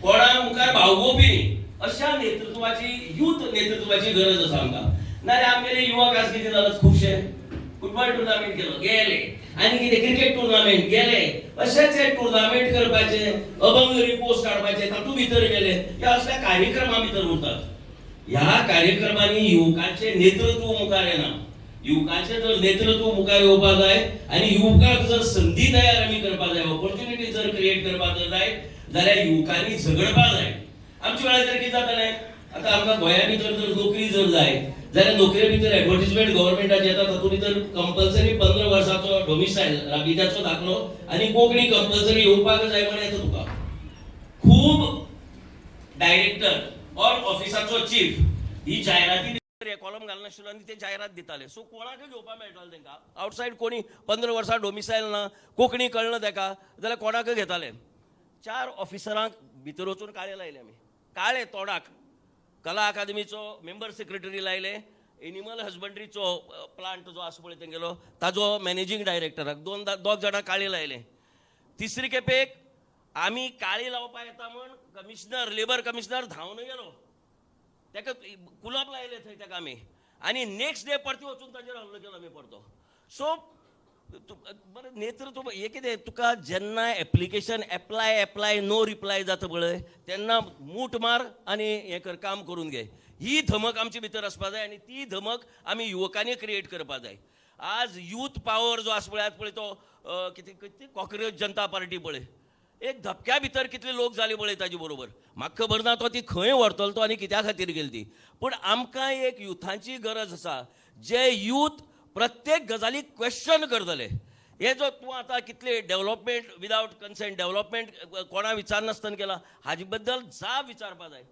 कोणा मुखार बावगोवपी न्ही, अशा नेतृत्वाची, यूथ नेतृत्वाची गरज आसा आमकां. नाजाल्यार आमगेले युवक आज कितें जालात, खुबशे फुटबॉल टुर्नामेंट केलो गेले, आनी कितें क्रिकेट टुर्नामेंट गेले, अशेच हे टुर्नामेंट करपाचे, अभंग रिपोस्ट काडपाचे, तातूंत भितर गेले. ह्या असल्या कार्यक्रमा भितर उरतात. ह्या कार्यक्रमांनी युवकांचें नेतृत्व मुखार येना. युवकांचें जर नेतृत्व मुखार येवपा जाय आनी युवकांक जर संदी तयार आमी करपा जाय, ऑपॉर्च्युनिटी जर क्रिएट करपा जर जाय जाल्यार युवकांनी झगडपा जाय. आमच्या वेळार कितें जातालें, आतां आमकां गोंया भितर जर नोकरी जर जाय जाल्यार नोकरे भितर एडवर्टिजमेंट गव्हर्मेंटाची येता, तातूंत भितर कंपल्सरी 15 वर्सांचो डोमिसायल, राबित्याचो दाखलो आनी कोंकणी कंपल्सरी येवपाक जाय म्हण येता तुका. खूब डायरेक्टर ऑर ऑफिसाचो चीफ ही जायराती कॉलम घालनाशिल्लो आनी ते जायरात दिताले. सो कोणाकय घेवपाक मेळटालें तांकां, आवटसायड कोणी 15 वर्सां डोमिसायल ना, कोंकणी कळना ताका जाल्यार कोणाकय घेताले. 4 ऑफिसरांक भितर वचून काळे लायले आमी, काळे तोंडाक. कला अकादमीचो मेंबर सेक्रेटरी लायले, एनिमल हजबंड्रीचो प्लांट जो आसा पळय तेंगेलो ताजो मॅनेजींग डायरेक्टराक 2 जाणां काळी लायले. तिसरी खेपेक आमी काळी लावपा येता म्हण कमिशनर, लेबर कमिशनर धांवन गेलो, ताका कुलप लायले थंय ताका आमी, आनी नेक्स्ट डे परती वचून ताजेर हल्लो केलो आमी परतो. सो बरें नेत्र तूं हें कितें तुका जेन्ना application apply apply no reply जाता पळय तेन्ना मूठ मार आनी हें कर, काम करून घे. ही धमक आमचे भितर आसपा जाय आनी ती धमक आमी युवकांनी क्रिएट करपा जाय. आज यूथ पावर जो आसा पळय, आज पळय तो कितें कितें कॉकरोच जनता पार्टी पळय, एक धपक्या भितर कितले लोक जाले पळय ताजे बरोबर, म्हाका खबर ना तो ती खंय व्हरतलो तो आनी कित्या खातीर गेली ती. पूण आमकां एक युथांची गरज आसा, जे यूथ प्रत्येक गजालीक क्वेश्चन करतले. हे जो तूं आतां कितले डेवलपमेंट विदावट कन्सेंट, डेवलपमेंट कोणा विचारनासतना केला, हाजे बद्दल जाब विचारपा जाय.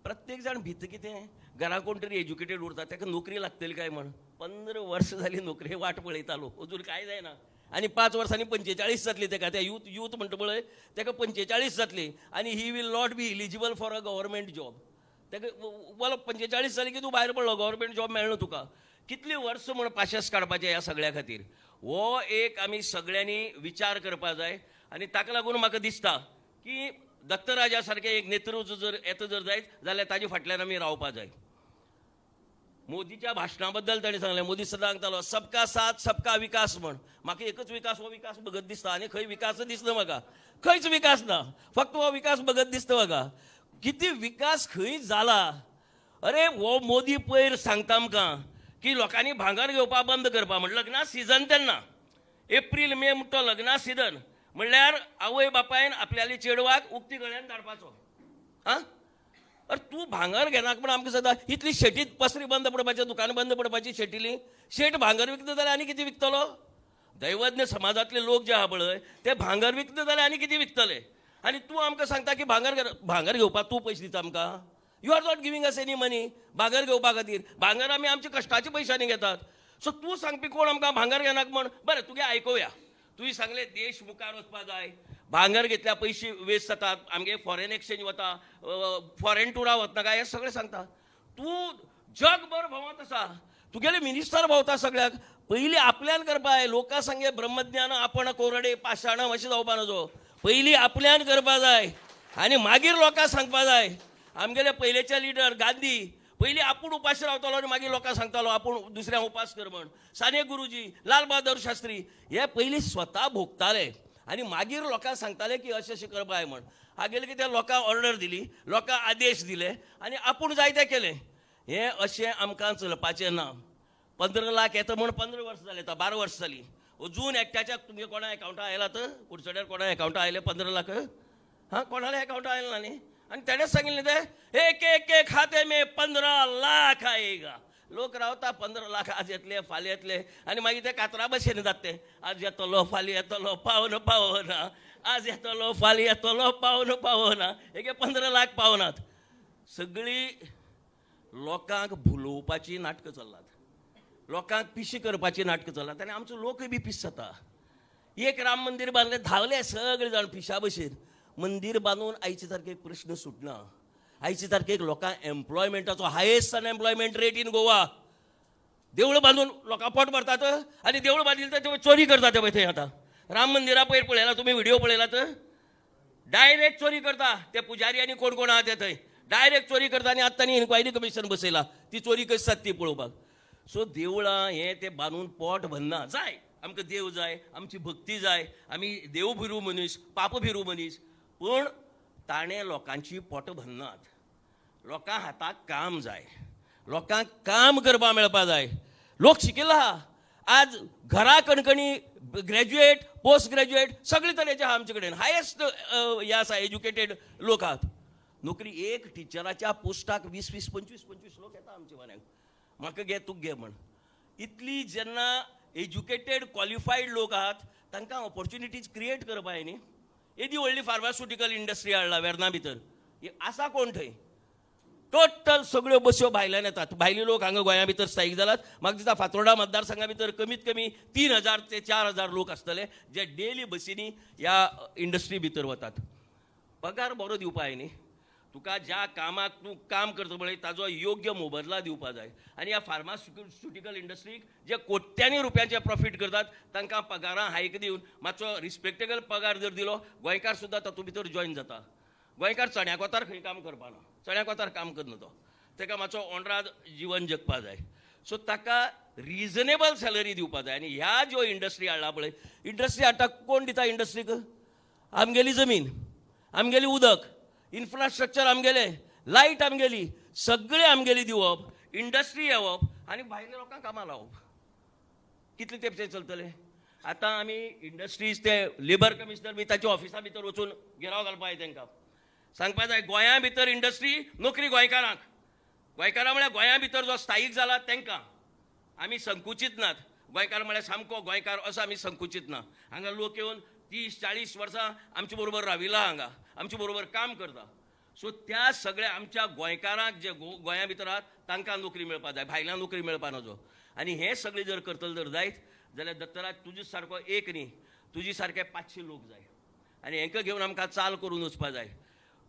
प्रत्येक जाण भितर कितें घरा कोण तरी एज्युकेटेड उरता ताका नोकरी लागतली काय म्हण, 15 वर्सां जाली नोकरी वाट पळयतालो, अजून कांय जायना. आनी 5 वर्सांनी 45 जातली ताका, त्या यूथ यूथ म्हणटा पळय ताका 45 जातली आनी he will not be eligible for a government job. ताका वल 45 जाली की तूं भायर पडलो, गव्हर्मेंट जॉब मेळना तुका. कितली वर्सां म्हण पाशेस काडपाचें ह्या सगळ्या खातीर, हो एक आमी सगळ्यांनी विचार करपा जाय. आनी ताका लागून म्हाका दिसता की दत्तराजा सारकें एक नेतृत्व जर येता जर जायत जाल्यार ताजे फाटल्यान आमी रावपा जाय. मोदीच्या भाशणा बद्दल ताणें सांगलें, मोदी सदां सांगतालो सबका साथ सबका विकास म्हण. म्हाका एकच विकास हो विकास बघत दिसता आनी खंय विकास दिसना म्हाका, खंयच विकास ना, फक्त हो विकास बघत दिसता म्हाका. कितें विकास खंय जाला? अरे हो मोदी पयर सांगता आमकां की लोकांनी भांगर घेवपा बंद करपा म्हण, लग्ना सिजन तेन्ना एप्रील मे म्हणटा तो लग्ना सिजन म्हणल्यार आवय बापायन आपल्याली चेडवाक उक्ती गळ्यान धाडपाचो. आं, अरे तूं भांगर घेनाक म्हण आमकां सदां इतली शेटीत पसरी बंद पडपाचें, दुकान बंद पडपाची, शेटिली शेट भांगर विकता जाल्यार आनी कितें विकतलो? दैवज्ञ समाजांतले लोक जे आहा पळय ते भांगर विकता जाल्यार आनी कितें विकतले? आनी तूं आमकां सांगता की भांगर भांगर घेवपाक तूं पयशे दिता आमकां? You are not giving us any money भांगर घेवपा खातीर. भांगर आमी आमच्या कश्टाच्या पयशांनी घेतात. सो तूं सांगपी कोण आमकां भांगर घेनाक म्हण? बरें तुगे आयकुया, तुवें सांगलें देश मुखार वचपा जाय, भांगर घेतल्या पयशे वेस्ट जातात, आमगे फॉरेन एक्सचेंज वता, फॉरेन टुरा वतना काय, हें सगळें सांगता. तूं जगभर भोंवत आसा, तुगेले मिनिस्टर भोंवता सगळ्याक. पयलीं आपल्यान करपा जाय, लोकां सांगे ब्रह्मज्ञान आपण कोरडे पाशाण अशें जावपा नजो. पयलीं आपल्यान करपा जाय आनी मागीर लोकांक सांगपा जाय. आमगेले पयलेचे लिडर गांधी पयलीं आपूण उपाशी रावतालो आनी मागीर लोकांक सांगतालो आपूण दुसऱ्यांक उपास कर म्हण. साने गुरुजी, लाल बहादूर शास्त्री हे पयलीं स्वता भोगताले आनी मागीर लोकांक सांगताले की अशें अशें करपा जाय म्हण. हागेले कितें लोकांक ऑर्डर दिली, लोकांक आदेश दिले आनी आपूण जायतें केलें. हें अशें आमकां चलपाचें ना. 15 लाख येता म्हण 15 वर्सां जालीं, आतां 12 वर्सां जालीं, अजून एकट्याच्या तुमगे कोणा एकावंटा आयला तर कुडचड्यार कोणा एकावंटा आयले 15 लाख? हां, कोणाल्या एकावंटा आयले ना न्ही? आनी तेणेच सांगिल्लें तें एक एक एक खाते में 15 लाख आएगा. लोक रावता 15 लाख आज येतले फाल्यां येतले आनी मागीर ते कातरा भशेन जाता ते, आज येतलो फाल्यां येतलो पावना पावना, आज येतलो फाल्यां येतलो पावना पावना, एके 15 लाख पावनात. सगळीं लोकांक भुलोवपाची नाटकां चल्लात, लोकांक पिशी करपाची नाटकां चल्लात आनी आमचो लोकय बी पीस जाता. एक राम मंदीर बांदलें, धांवले सगळे जाण पिशा भशेन. मंदीर बांदून आयचे तारखेक प्रश्न सुटना. आयचे तारखेक लोकांक एम्प्लॉयमेंटाचो highest unemployment rate in Goa. देवळां बांदून लोकां पोट भरतात आनी देवळां बांदिल्ले ते चोरी करतात ते पळय थंय. आतां राम मंदिरा पयर पळयला तुमी, व्हिडिओ पळयला तर डायरेक्ट चोरी करता ते पुजारी आनी कोण कोण आहा ते थंय डायरेक्ट चोरी करता. आनी आतां तांणी इन्क्वायरी कमिशन बसयला ती चोरी कशी जाता ती पळोवपाक. सो देवळां हें तें बांदून पोट भरना. जाय आमकां देव जाय, आमची भक्ती जाय, आमी देव भिरू मनीस, पाप भिरू मनीस, पूण ताणें लोकांची पोटां भरनात. लोकां हाताक काम जाय, लोकांक काम करपा मेळपा जाय. लोक शिकिल्लो आहा, आज घरा कणकणी ग्रॅज्युएट, पोस्ट ग्रॅज्युएट सगळे तरेचे आहा आमचे कडेन. हायेस्ट हे आसा एज्युकेटेड लोक आहात. नोकरी एक टिचराच्या पोस्टाक 20 20 25 25 लोक येता आमचे वाऱ्यांक, म्हाका घे तूं घे म्हण. इतली जेन्ना एज्युकेटेड क्वॉलिफायड लोक आहात तांकां ऑपॉर्च्युनिटीज क्रिएट करपा जाय न्ही. येदी व्हडली फार्मास्युटिकल इंडस्ट्री हाडला वेर्ना भितर, आसा कोण थंय? टोटल सगळ्यो बस्यो भायल्यान येतात. भायले लोक हांगा गोंया भितर स्थायीक जालात. म्हाका दिसता फातोर्डा मतदारसंघा भितर कमीत कमी 3000 ते 4000 लोक आसतले जे डेली बसींनी ह्या इंडस्ट्री भितर वतात. पगार बरो दिवपा जाय न्ही. तुका ज्या कामाक तूं काम करता पळय ताजो योग्य मोबदला दिवपा जाय. आनी ह्या फार्मास्युटिकल इंडस्ट्रीक जे कोट्यांनी रुपयांचे प्रॉफीट करतात तांकां पगारां हायक दिवन मातसो रिस्पेक्टेबल पगार जर दिलो, गोंयकार सुद्दां तातूंत भितर जॉयन जाता. गोंयकार चण्या कोतार खंय काम करपाना, चण्या कोतार काम करना तो, ताका मातसो ओंड्राद जिवन जगपा जाय. सो ताका रिजनेबल सॅलरी दिवपा जाय. आनी ह्या ज्यो इंडस्ट्री हाडला पळय, इंडस्ट्री हाडटा कोण दिता इंडस्ट्रीक? आमगेली जमीन, आमगेली उदक, इन्फ्रास्ट्रक्चर आमगेले, लायट आमगेली, सगळें आमगेली दिवप, इंडस्ट्री येवप आनी भायल्या लोकांक कामां लावप. कितले तेंप तें चलतलें? आतां आमी इंडस्ट्रीज ते लेबर कमिशनर बी ताच्या ऑफिसा भितर वचून घेराव घालपा जाय, तांकां सांगपा जाय गोंया भितर इंडस्ट्री, नोकरी गोंयकारांक. गोंयकारां म्हळ्यार गोंया भितर जो स्थायीक जाला तांकां. आमी संकुचीत नात. गोंयकार म्हळ्यार सामको गोंयकार असो आमी संकुचीत ना. हांगा लोक येवन 30-40 वर्सां आमचे बरोबर राविला, हांगा आमचे बरोबर काम करता. सो त्या सगळ्या आमच्या गोंयकारांक जे गोंया भितर आहात तांकां नोकरी मेळपा जाय, भायल्यान नोकरी मेळपा नजो. आनी हें सगळें जर करतले जर जायत जाल्यार दत्तराज तुजे सारको एक न्ही, तुजे सारके 500 लोक जाय आनी हेंकां घेवन आमकां चाल करून वचपा जाय.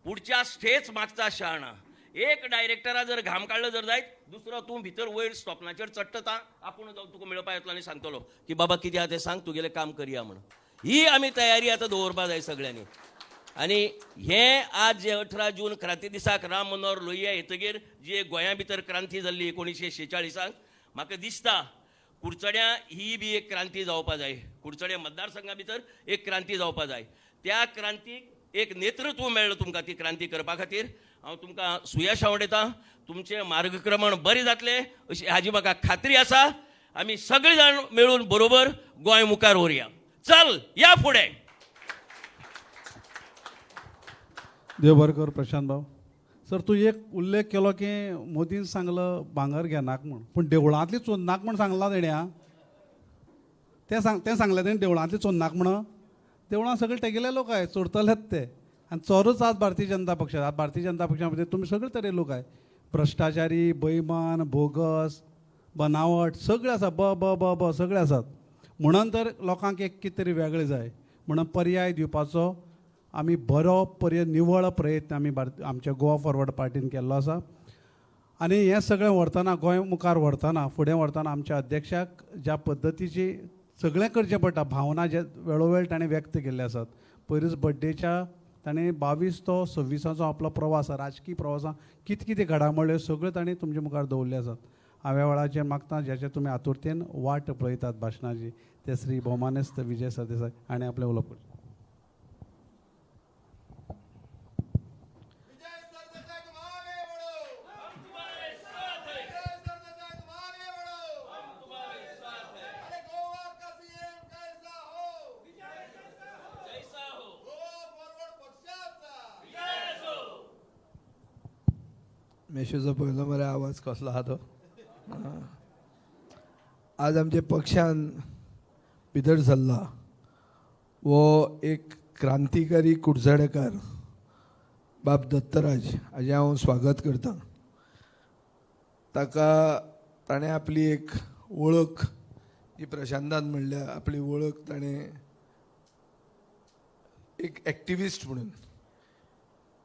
पुढच्या स्टेज मागता शाणा एक डायरेक्टरा जर घाम काडलो जर जायत, दुसरो तूं भितर वयर स्टॉपनाचेर चडटा, आपूण जावन तुका मेळपा येतलो आनी सांगतलो की बाबा कितें आहा तें सांग, तुगेलें काम करया म्हण. ही आमी तयारी आतां दवरपा जाय सगळ्यांनी. आनी हें आज जे 18 जून क्रांती दिसाक राम मनोहर लोहिया येतगीर जी एक गोंया भितर क्रांती जाल्ली 1946, म्हाका दिसता कुडचड्यां ही बी एक क्रांती जावपा जाय. कुडचड्या मतदारसंघा भितर एक क्रांती जावपा जाय. त्या क्रांतीक एक नेतृत्व मेळ्ळें तुमकां ती क्रांती करपा खातीर. हांव तुमकां सुयश आवडयता, तुमचें मार्गक्रमण बरें जातलें अशी हाजी म्हाका खात्री आसा. आमी सगळे जाण मेळून बरोबर गोंय मुखार व्हरुया. चल या फुडें. देव बरें कर प्रशांत भाऊ. सर तूं एक उल्लेख केलो की मोदीन सांगलं भांगर घेनाक म्हूण, पूण देवळांतली चोन्नाक म्हूण सांगलां तेणें. आं, तें सांगलें तेणें देवळांतली चोन्नाक म्हण. देवळां सगळे तेगेले लोक आहाय, चोरतलेच ते. आनी चोरूच आज भारतीय जनता पक्ष. आज भारतीय जनता पक्षा भितर तुमी सगळे तरे लोक आहाय, भ्रश्टाचारी, बैमान, बोगस, बनावट सगळे आसा, ब ब ब ब सगळे आसात. म्हणून तर लोकांक एक कितें तरी वेगळें जाय म्हणून पर्याय दिवपाचो आमी बरो पर्याय निवळ प्रयत्न आमी आमच्या गोवा फॉरवर्ड पार्टीन केल्लो आसा. आनी हें सगळें व्हरतना, गोंय मुखार व्हरतना, फुडें व्हरतना आमच्या अध्यक्षाक ज्या पद्दतीची सगळें करचें पडटा, भावना जे वेळोवेळ ताणें व्यक्त केल्ले आसात. पयरूच बड्डेच्या ताणें 22 तो 26 आपलो प्रवास, राजकी प्रवासां कितें कितें घडामोडी सगळ्यो ताणें तुमचे मुखार दवरल्यो आसात. हांव ह्या वेळाचेर मागता ज्याचे तुमी आतुरतेन वाट पळयतात भाशणाची, ते श्री भोवमानेस्त विजय सरदेसाय हाणें आपलें उलोवप करचें. मेशोचो पयलो मरे आवाज कसलो आहा तो. आज आमच्या पक्षान भितर सरला वो एक क्रांतिकारी कुडचडेकार बाब दत्तराज हाजें हांव स्वागत करतां. ताका ताणें आपली एक वळख जी प्रशांतान म्हणल्या, आपली वळख ताणें एक एक्टिविस्ट म्हणून,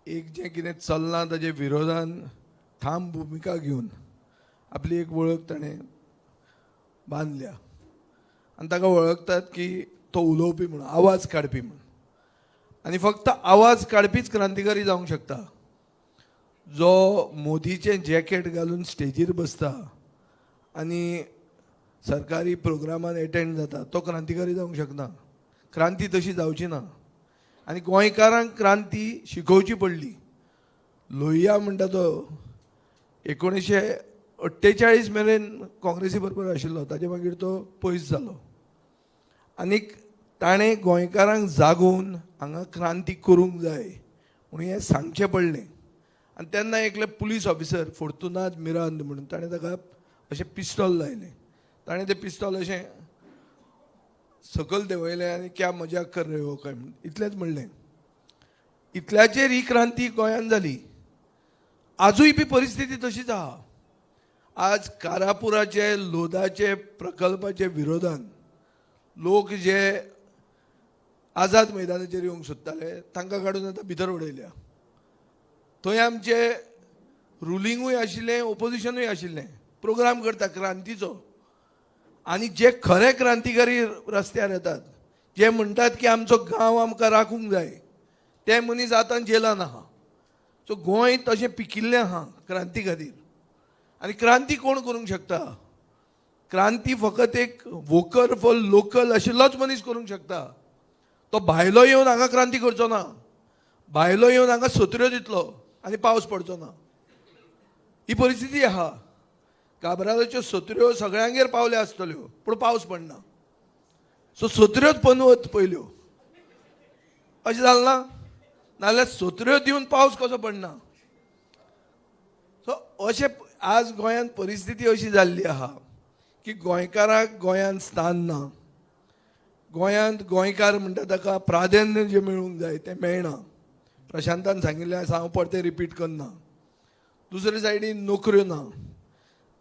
एक जें कितें चल्लां ताजे विरोधान ठाम भुमिका घेवन आपली एक वळख ताणें बांदल्या आनी ताका वळखतात की तो उलोवपी म्हणून, आवाज काडपी म्हणून. आनी फक्त आवाज काडपीच क्रांतिकारी जावंक शकता. जो मोदीचें जॅकेट घालून स्टेजीर बसता आनी सरकारी प्रोग्रामान एटेंड जाता तो क्रांतिकारी जावंक शकना. क्रांती तशी जावची ना आनी गोंयकारांक क्रांती शिकोवची पडली. लोहिया म्हणटा तो 1948 मेरेन काँग्रेसी बरोबर आशिल्लो, ताजे मागीर तो पयस जालो आनीक ताणें गोंयकारांक जागोवन हांगा क्रांती करूंक जाय म्हणून हें सांगचें पडलें. आनी तेन्ना एकले पुलीस ऑफिसर फोर्तुनाद मिरांद म्हणून ताणें ताका अशें पिस्तोल लायलें. ताणें तें पिस्तोल अशें सकयल देंवयलें आनी क्या मजा कर रे हो काय म्हणून इतलेंच म्हणलें. इतल्याचेर ही क्रांती गोंयांत जाली. आजूय बी परिस्थिती तशीच आहा. आज कारापुराचे लोदाचे प्रकल्पाचे विरोधान लोक जे आझाद मैदानाचेर येवंक सोदताले तांकां काडून आतां भितर उडयल्या. थंय आमचे रुलिंगूय आशिल्लें, ओपोजिशनूय आशिल्लें. प्रोग्राम करता क्रांतीचो आनी जे खरे क्रांतिकारी रस्त्यार येतात, जे म्हणटात की आमचो गांव आमकां राखूंक जाय, ते मनीस आतां जेलान आहा. सो गोंय तशें पिकिल्लें आहा क्रांती खातीर. आनी क्रांती कोण करूंक शकता? क्रांती फकत एक वोकल फॉर लोकल आशिल्लोच मनीस करूंक शकता. तो भायलो येवन हांगा क्रांती करचो ना. भायलो येवन हांगा सत्र्यो दितलो आनी पावस पडचो ना. ही परिस्थिती आहा. काब्रालाच्यो सत्र्यो सगळ्यांगेर पावल्या आसतल्यो, पूण पावस पडना. सो सत्र्योच पनवत पयल्यो, अशें जालें ना? नाजाल्यार सत्र्यो दिवन पावस कसो पडना? सो अशें आज गोंयांत परिस्थिती अशी जाल्ली आहा की गोंयकाराक गोंयांत स्थान ना. गोंयांत गोंयकार म्हणटा ताका प्राधान्य जें मेळूंक जाय तें मेळना. प्रशांतान सांगिल्लें आसा, हांव परतें रिपीट करना. दुसरे सायडीन नोकऱ्यो ना.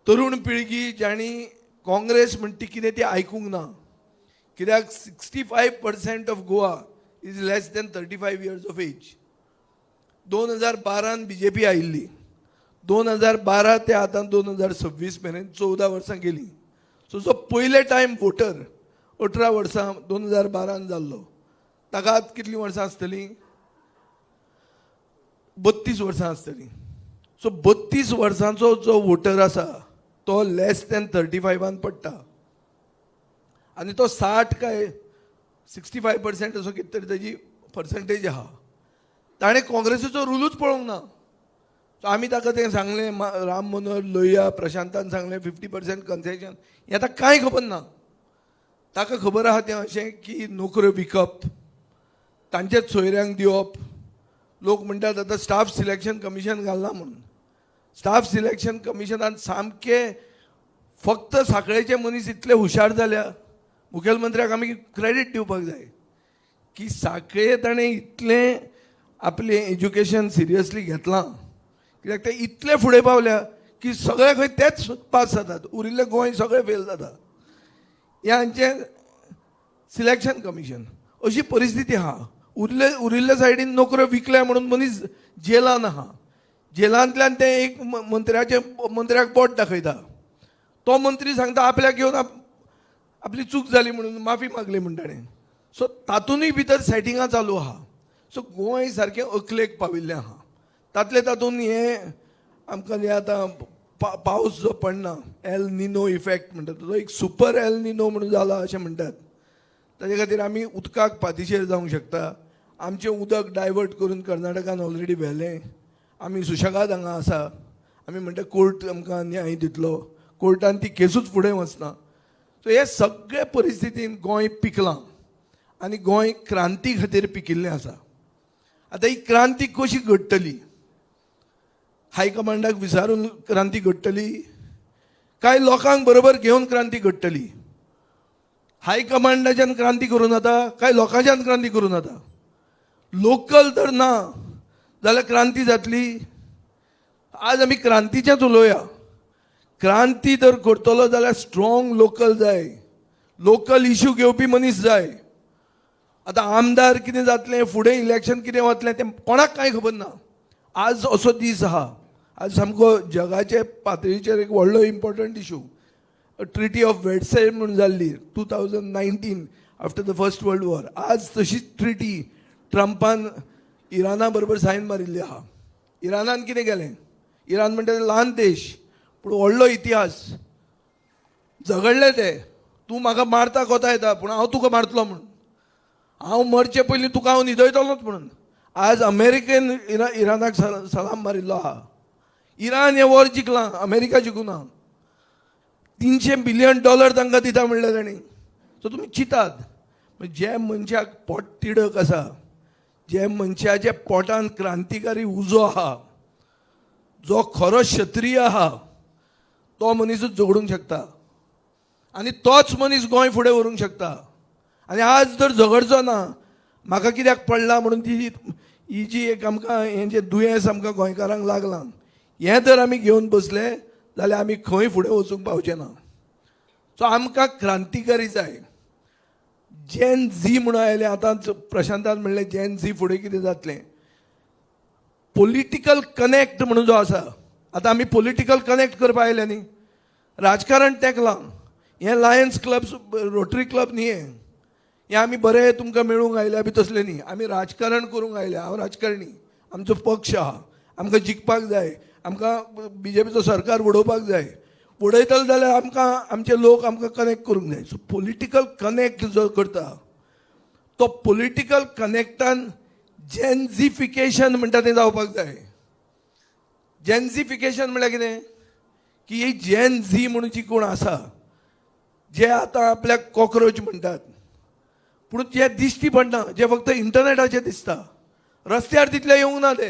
तरुण पिळगी जांणी काँग्रेस म्हणटा ती कितें ती आयकूंक ना, कित्याक 65% of Goa is less than 35 years of age. 2012 BJP आयिल्ली. 2012 ते आतां 2026 मेरेन 14 वर्सां गेलीं. सो जो पयले टायम वोटर 18 वर्सां 2012 जाल्लो, ताका आतां कितलीं वर्सां आसतलीं? 32 वर्सां आसतलीं. सो 32 वर्सांचो जो वोटर आसा तो लेस दॅन 35 पडटा आनी तो 60 काय 65% असो कितें तरी ताजी पर्संटेज आहा. ताणें काँग्रेसीचो रुलूच पळोवंक ना. सो आमी ताका तें सांगलें, राम मनोहर लोहिया, प्रशांतान सांगलें 50% कन्सेशन, हें ताका कांय खबर ना. ताका खबर आहा तें अशें की नोकऱ्यो विकप, तांचेच सोयऱ्यांक दिवप. लोक म्हणटात आतां स्टाफ सिलेक्शन कमिशन घालना म्हणून. स्टाफ सिलेक्शन कमिशनान सामकें फक्त साखळेचे मनीस इतले हुशार जाल्या. मुखेलमंत्र्याक आमी क्रेडीट दिवपाक जाय की साखळे ताणें इतलें आपलें एज्युकेशन सिरियसली घेतलां, कित्याक ते इतले फुडें पावल्या की सगळे खंय तेच पास जातात, उरिल्ले गोंय सगळे फेल जाता. हें हांचें सिलेक्शन कमिशन. अशी परिस्थिती आहा. उरिल्ले सायडीन नोकऱ्यो विकल्या म्हणून मनीस जेलान आहा. जेलांतल्यान ते एक मंत्र्याचे मंत्र्याक बोट दाखयता. तो मंत्री सांगता आपल्याक घेवन आपली चूक जाली म्हणून माफी मागली म्हण ताणें. सो तातूंतय भितर सेटिंगां चालू आहा. सो गोंय सारकें अकलेक पाविल्लें आहा. तातले तातूंत हें आमकां जें आतां पावस जो पडना, एल निनो इफेक्ट म्हणटा, तो एक सुपर एल निनो म्हणून जाला अशें म्हणटात. ताजे खातीर आमी उदकाक पातिशेर जावंक शकता. आमचें उदक डायवर्ट करून कर्नाटकान ऑलरेडी व्हेलें. आमी सुशेगाद हांगा आसा. आमी म्हणटा कोर्ट आमकां न्याय दितलो, कोर्टान ती केसूच फुडें वचना. सो हे सगळे परिस्थितीन गोंय पिकलां आनी गोंय क्रांती खातीर पिकिल्लें आसा. आतां ही क्रांती कशी घडटली? हायकमांडाक विचारून क्रांती घडटली काय लोकांक बरोबर घेवन क्रांती घडटली? हायकमांडाच्यान क्रांती करूं जाता काय लोकांच्यान क्रांती करूं जाता? लोकल तर ना जाल्यार क्रांती जातली? आज आमी क्रांतीचेंच उलोवया. क्रांती जर करतलो जाल्यार स्ट्रॉंग लोकल जाय, लोकल इशू घेवपी मनीस जाय. आतां आमदार कितें जातलें, फुडें इलेक्शन कितें वतलें तें कोणाक कांय खबर ना. आज असो दीस आहा, आज सामको जगाचे पातळीचेर एक व्हडलो important issue, treaty of Versailles म्हणून जाल्ली 2019 after the first world war. आज तशीच ट्रिटी ट्रंपान इराणा बरोबर सायन मारिल्ली आहा. इराणान कितें केलें? इराण म्हणटा ल्हान देश पूण व्हडलो इतिहास. झगडले ते, तूं म्हाका मारता कोता येता पूण हांव तुका मारतलो म्हणून, हांव मरचे पयलीं तुका हांव न्हिदयतलोच म्हणून. आज अमेरिकेन इराणाक सलाम मारिल्लो आहा. इराण हें वॉर जिखलां, अमेरिका जिखूना. $300 बिलियन तांकां दिता म्हणलें तांणी. सो तुमी चिंतात, जे मनशाक पोट तिडक आसा, जे मनशाच्या पोटान क्रांतिकारी उजो आहा, जो खरो क्षत्रिय आहा, तो मनीसूच झगडूंक शकता आनी तोच मनीस गोंय फुडें व्हरूंक शकता. आनी आज जर झगडचो ना, म्हाका कित्याक पडला म्हणून ती ही जी एक आमकां हें जें दुयेंस आमकां गोंयकारांक लागलां, हें जर आमी घेवन बसले जाल्यार आमी खंय फुडें वचूंक पावचे ना. सो आमकां क्रांतिकारी जाय. जेन झी म्हणून आयलें, आतां प्रशांतान म्हणलें जेन झी फुडें कितें जातलें. पॉलिटिकल कनेक्ट म्हणून जो आसा, आतां आमी पॉलिटिकल कनेक्ट करपा आयले न्ही, राजकारण तेंकलां. हें लायन्स क्लब, रोटरी क्लब न्ही, हें हें आमी बरें तुमकां मेळूंक आयल्या बी तसलें न्ही, आमी राजकारण करूंक आयल्या. हांव राजकारणी, आमचो पक्ष आहा, आमकां जिखपाक जाय, आमकां बीजेपीचो सरकार उडोवपाक जाय. उडयतले जाल्यार आमकां आमचे लोक आमकां कनेक्ट करूंक जाय. सो पॉलिटिकल कनेक्ट जो करता तो पॉलिटिकल कनेक्टान जेन्झिफिकेशन म्हणटा तें जावपाक जाय. जेन्झिफिकेशन म्हणल्यार कितें की ही जेन झी म्हणून जी कोण आसा, जे आतां आपल्याक कॉक्रोच म्हणटात, पूण जे दिश्टी पडना, जे फक्त इंटरनेटाचेर दिसता, रस्त्यार तितले येवंक ना, ते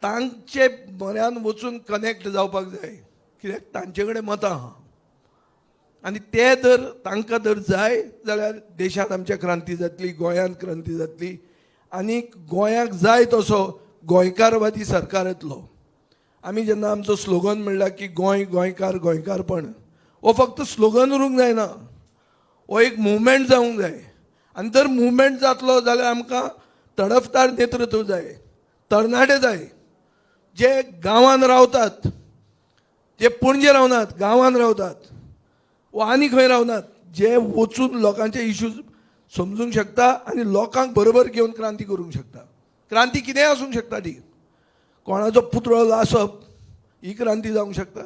तांचे म्हऱ्यान वचून कनेक्ट जावपाक जाय. कित्याक तांचे कडेन मतां आहा आनी ते जर तांकां जर जाय जाल्यार देशांत आमच्या क्रांती जातली, गोंयांत क्रांती जातली आनी गोंयाक जाय तसो गोंयकारवादी सरकार येतलो. आमी जेन्ना आमचो स्लोगन म्हणला की गोंय, गोंयकार, गोंयकारपण, हो फक्त स्लोगन उरूंक जायना, हो एक मुवमेंट जावंक जाय. आनी जर मुवमेंट जातलो जाल्यार आमकां तडफदार नेतृत्व जाय, तरणाटे जाय, जे गांवांत रावतात, जे पणजे रावनात, गांवांत रावतात वा आनी खंय रावनात, जे वचून लोकांचे इश्यूज समजूंक शकता आनी लोकांक बरोबर घेवन क्रांती करूंक शकता. क्रांती कितेंय आसूंक शकता, ती कोणाचो पुतळो लासप ही क्रांती जावंक शकता,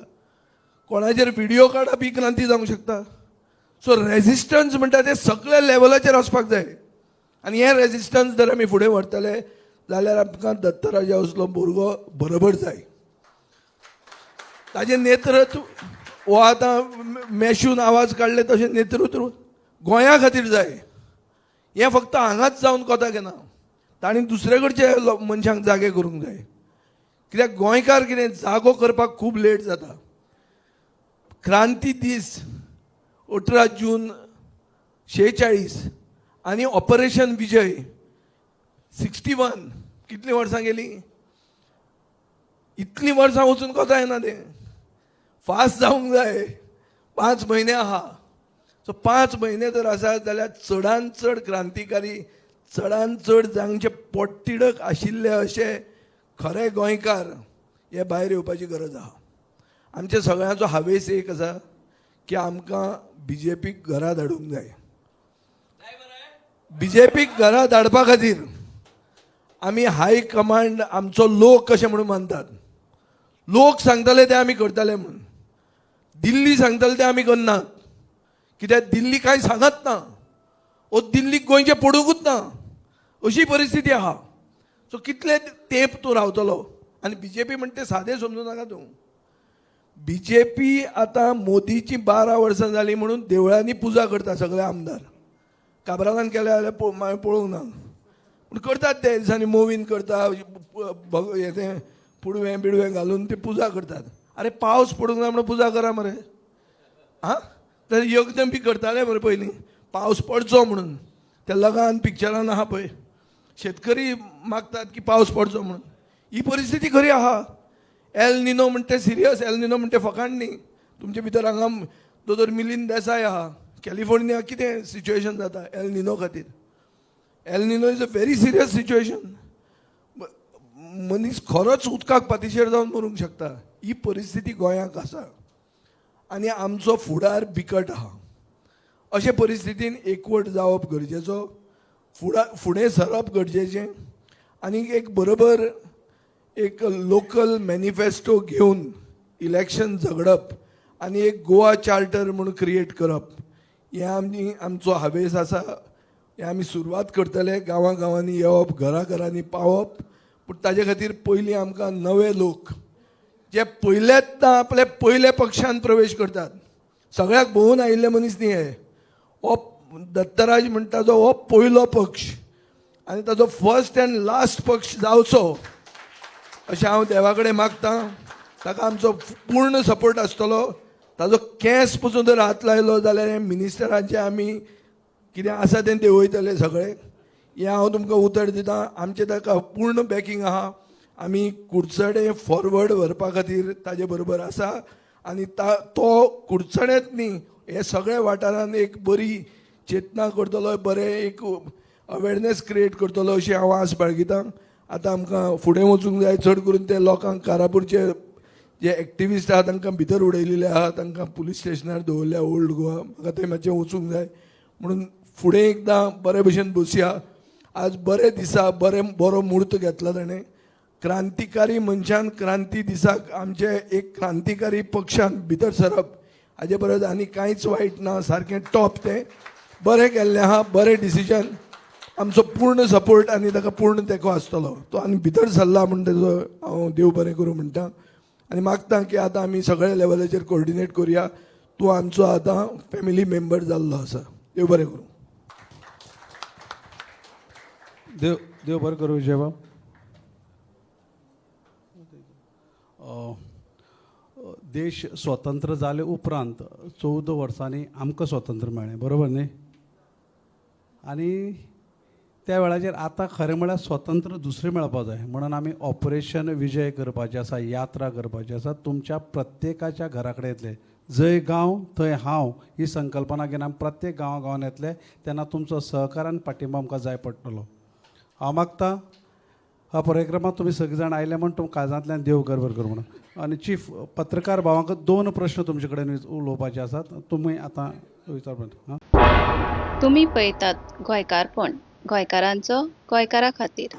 कोणाचेर व्हिडियो काडप ही क्रांती जावंक शकता. सो रेजिस्टन्स म्हणटा ते सगळ्या लेवलाचेर वचपाक जाय आनी हें रेजिस्टन्स जर आमी फुडें व्हरतले जाल्यार आमकां दत्तराजा असलो भुरगो बरोबर जाय. ताजें नेतृत्व हो आतां मेशून आवाज काडले तशें नेतृत्व गोंया खातीर जाय. हें फक्त हांगाच जावन कोताक येना, तांणी दुसरे कडचे मनशांक जागे करूंक जाय. कित्याक गोंयकार कितें जागो करपाक खूब लेट जाता. क्रांती दीस 18 जून 46 आनी ऑपरेशन विजय 61, कितलीं वर्सां गेलीं? इतलीं वर्सां वचून कोता येना, तें फास्ट जावंक जाय. 5 म्हयने आहा, सो 5 म्हयने जर आसा जाल्यार चडान चड क्रांतिकारी, चडान चड जांचे पोटतिडक आशिल्ले अशे खरे गोंयकार हे भायर येवपाची गरज आहा. आमच्या सगळ्यांचो हावेस एक आसा की आमकां बीजेपीक घरा धाडूंक जाय. बीजेपीक घरा धाडपा खातीर आमी हाय कमांड आमचो लोक कशें म्हणून मानतात, लोक सांगतले ते आमी करतले म्हणून, दिल्ली सांगतले ते आमी करनात. कित्याक दिल्ली कांय सांगत ना, ओ दिल्लीक गोंयचें पडुंकूच ना, अशी परिस्थिती आहा. सो कितले तेंप तूं रावतलो? आनी बीजेपी म्हणटा तें सादें समजूं नाका तूं. बीजेपी आतां मोदीची 12 वर्सां जालीं म्हणून देवळांनी पुजा करता सगळे आमदार. काब्रालान केल्या जाल्यार मागीर पळोवंक ना, पूण करतात ते दिसांनी मोवीन करता, हें तें पुडवें बिडवें घालून ते पुजा करतात. अरे पावस पडूंक ना म्हणून पुजा करा मरे, आं तर यज्ञ बी करताले मरे पयलीं पावस पडचो म्हणून. त्या लगान पिक्चरान आहा पळय, शेतकरी मागतात की पावस पडचो म्हणून. ही परिस्थिती खरी आहा. El Nino म्हणटे serious, El Nino म्हणटे फकाण न्ही. तुमचे भितर हांगा दोतोर मिलिंद देसाय आहा, कॅलिफोर्निया कितें सिच्युएशन जाता एल निनो खातीर. El Nino is a very serious situation. मनीस खरोच उदकाक पातिशेर जावन मरूंक शकता. ही परिस्थिती गोंयाक आसा आनी आमचो फुडार बिकट आहा. अशे परिस्थितीन एकवट जावप गरजेचो, फुडें सरप गरजेचें आनी एक बरोबर एक लोकल मॅनिफेस्टो घेवन इलेक्शन झगडप आनी एक गोवा चार्टर म्हूण क्रिएट करप हें आमी आमचो हावेस आसा. हें आमी सुरवात करतले, गांवां गांवांनी येवप, घरा घरांनी पावप. पूण ताजे खातीर पयलीं आमकां नवे लोक जे पयल्याच आपल्या पयल्या पक्षान प्रवेश करतात, सगळ्याक भोंवून आयिल्ले मनीस न्ही हे. हो दत्तराज म्हणटा तो हो पयलो पक्ष आनी ताचो फर्स्ट अँड लास्ट पक्ष जावचो अशें हांव देवा कडेन मागतां. ताका आमचो पूर्ण सपोर्ट आसतलो. ताजो केंस पसून जर हात लायलो जाल्यार मिनिस्टरांचे आमी कितें आसा तें देंवयतले सगळे. हें हांव तुमकां उतर दितां. आमचें ताका पूर्ण बॅकींग आहा. आमी कुडचडें फॉरवर्ड व्हरपा खातीर ताजे बरोबर आसा आनी तो कुडचडेंत न्ही हे सगळे वाठारान एक बरी चेतना करतलो, बरें एक अवेरनेस क्रिएट करतलो अशी हांव आस बाळगितां. आतां आमकां फुडें वचूंक जाय. चड करून ते लोकांक कारापूरचे जे एक्टिविस्ट आहा तांकां भितर उडयलेले आहा, तांकां पुलीस स्टेशनार दवरल्या ओल्ड गोवा. म्हाका थंय मातशें वचूंक जाय म्हणून फुडें एकदां बरे भशेन बसया. आज बरे दिसा बरो म्हूर्त घेतला ताणें. क्रांतिकारी मनशान क्रांती दिसाक आमचे एक क्रांतिकारी पक्षान भितर सरप हाजे परस आनी कांयच वायट ना. सारकें टॉप तें बरें केल्लें आहा, बरें डिसिजन. आमचो पूर्ण सपोर्ट आनी ताका पूर्ण तेंको आसतलो. तो आनी भितर सरला म्हूण तेजो हांव देव बरें करूं म्हणटा आनी मागता की आतां आमी सगळ्या लेवलाचेर कोऑर्डिनेट करुया. तूं आमचो आतां फॅमिली मेंबर जाल्लो आसा. देव बरें करूं. देव देव बरें करूं विजयबाब. देश स्वतंत्र जाले उपरांत 14 वर्सांनी आमकां स्वतंत्र मेळ्ळें, बरोबर न्ही? आनी त्या वेळाचेर आतां खरें म्हळ्यार स्वतंत्र दुसरें मेळपा जाय म्हणून आमी ऑपरेशन विजय करपाचें आसा, यात्रा करपाची आसा. तुमच्या प्रत्येकाच्या घरा कडेन येतले, जंय गांव थंय हांव ही संकल्पना घेवन आमी प्रत्येक गांवा गांवान येतले. तेन्ना तुमचो सहकार आनी पाठिंबो आमकां जाय पडटलो. हांव मागता ह्या कार्यक्रमात तुमी सगळे जाण आयले म्हूण तुमकां काळजांतल्यान देव बरें करूं म्हणून. आनी चीफ पत्रकार भावांक 2 प्रश्न तुमचे कडेन उलोवपाचे आसात, तुमी आतां विचार. तुमी पळयतात गोंयकारपण, गोंयकारांचो गोंयकारा खातीर.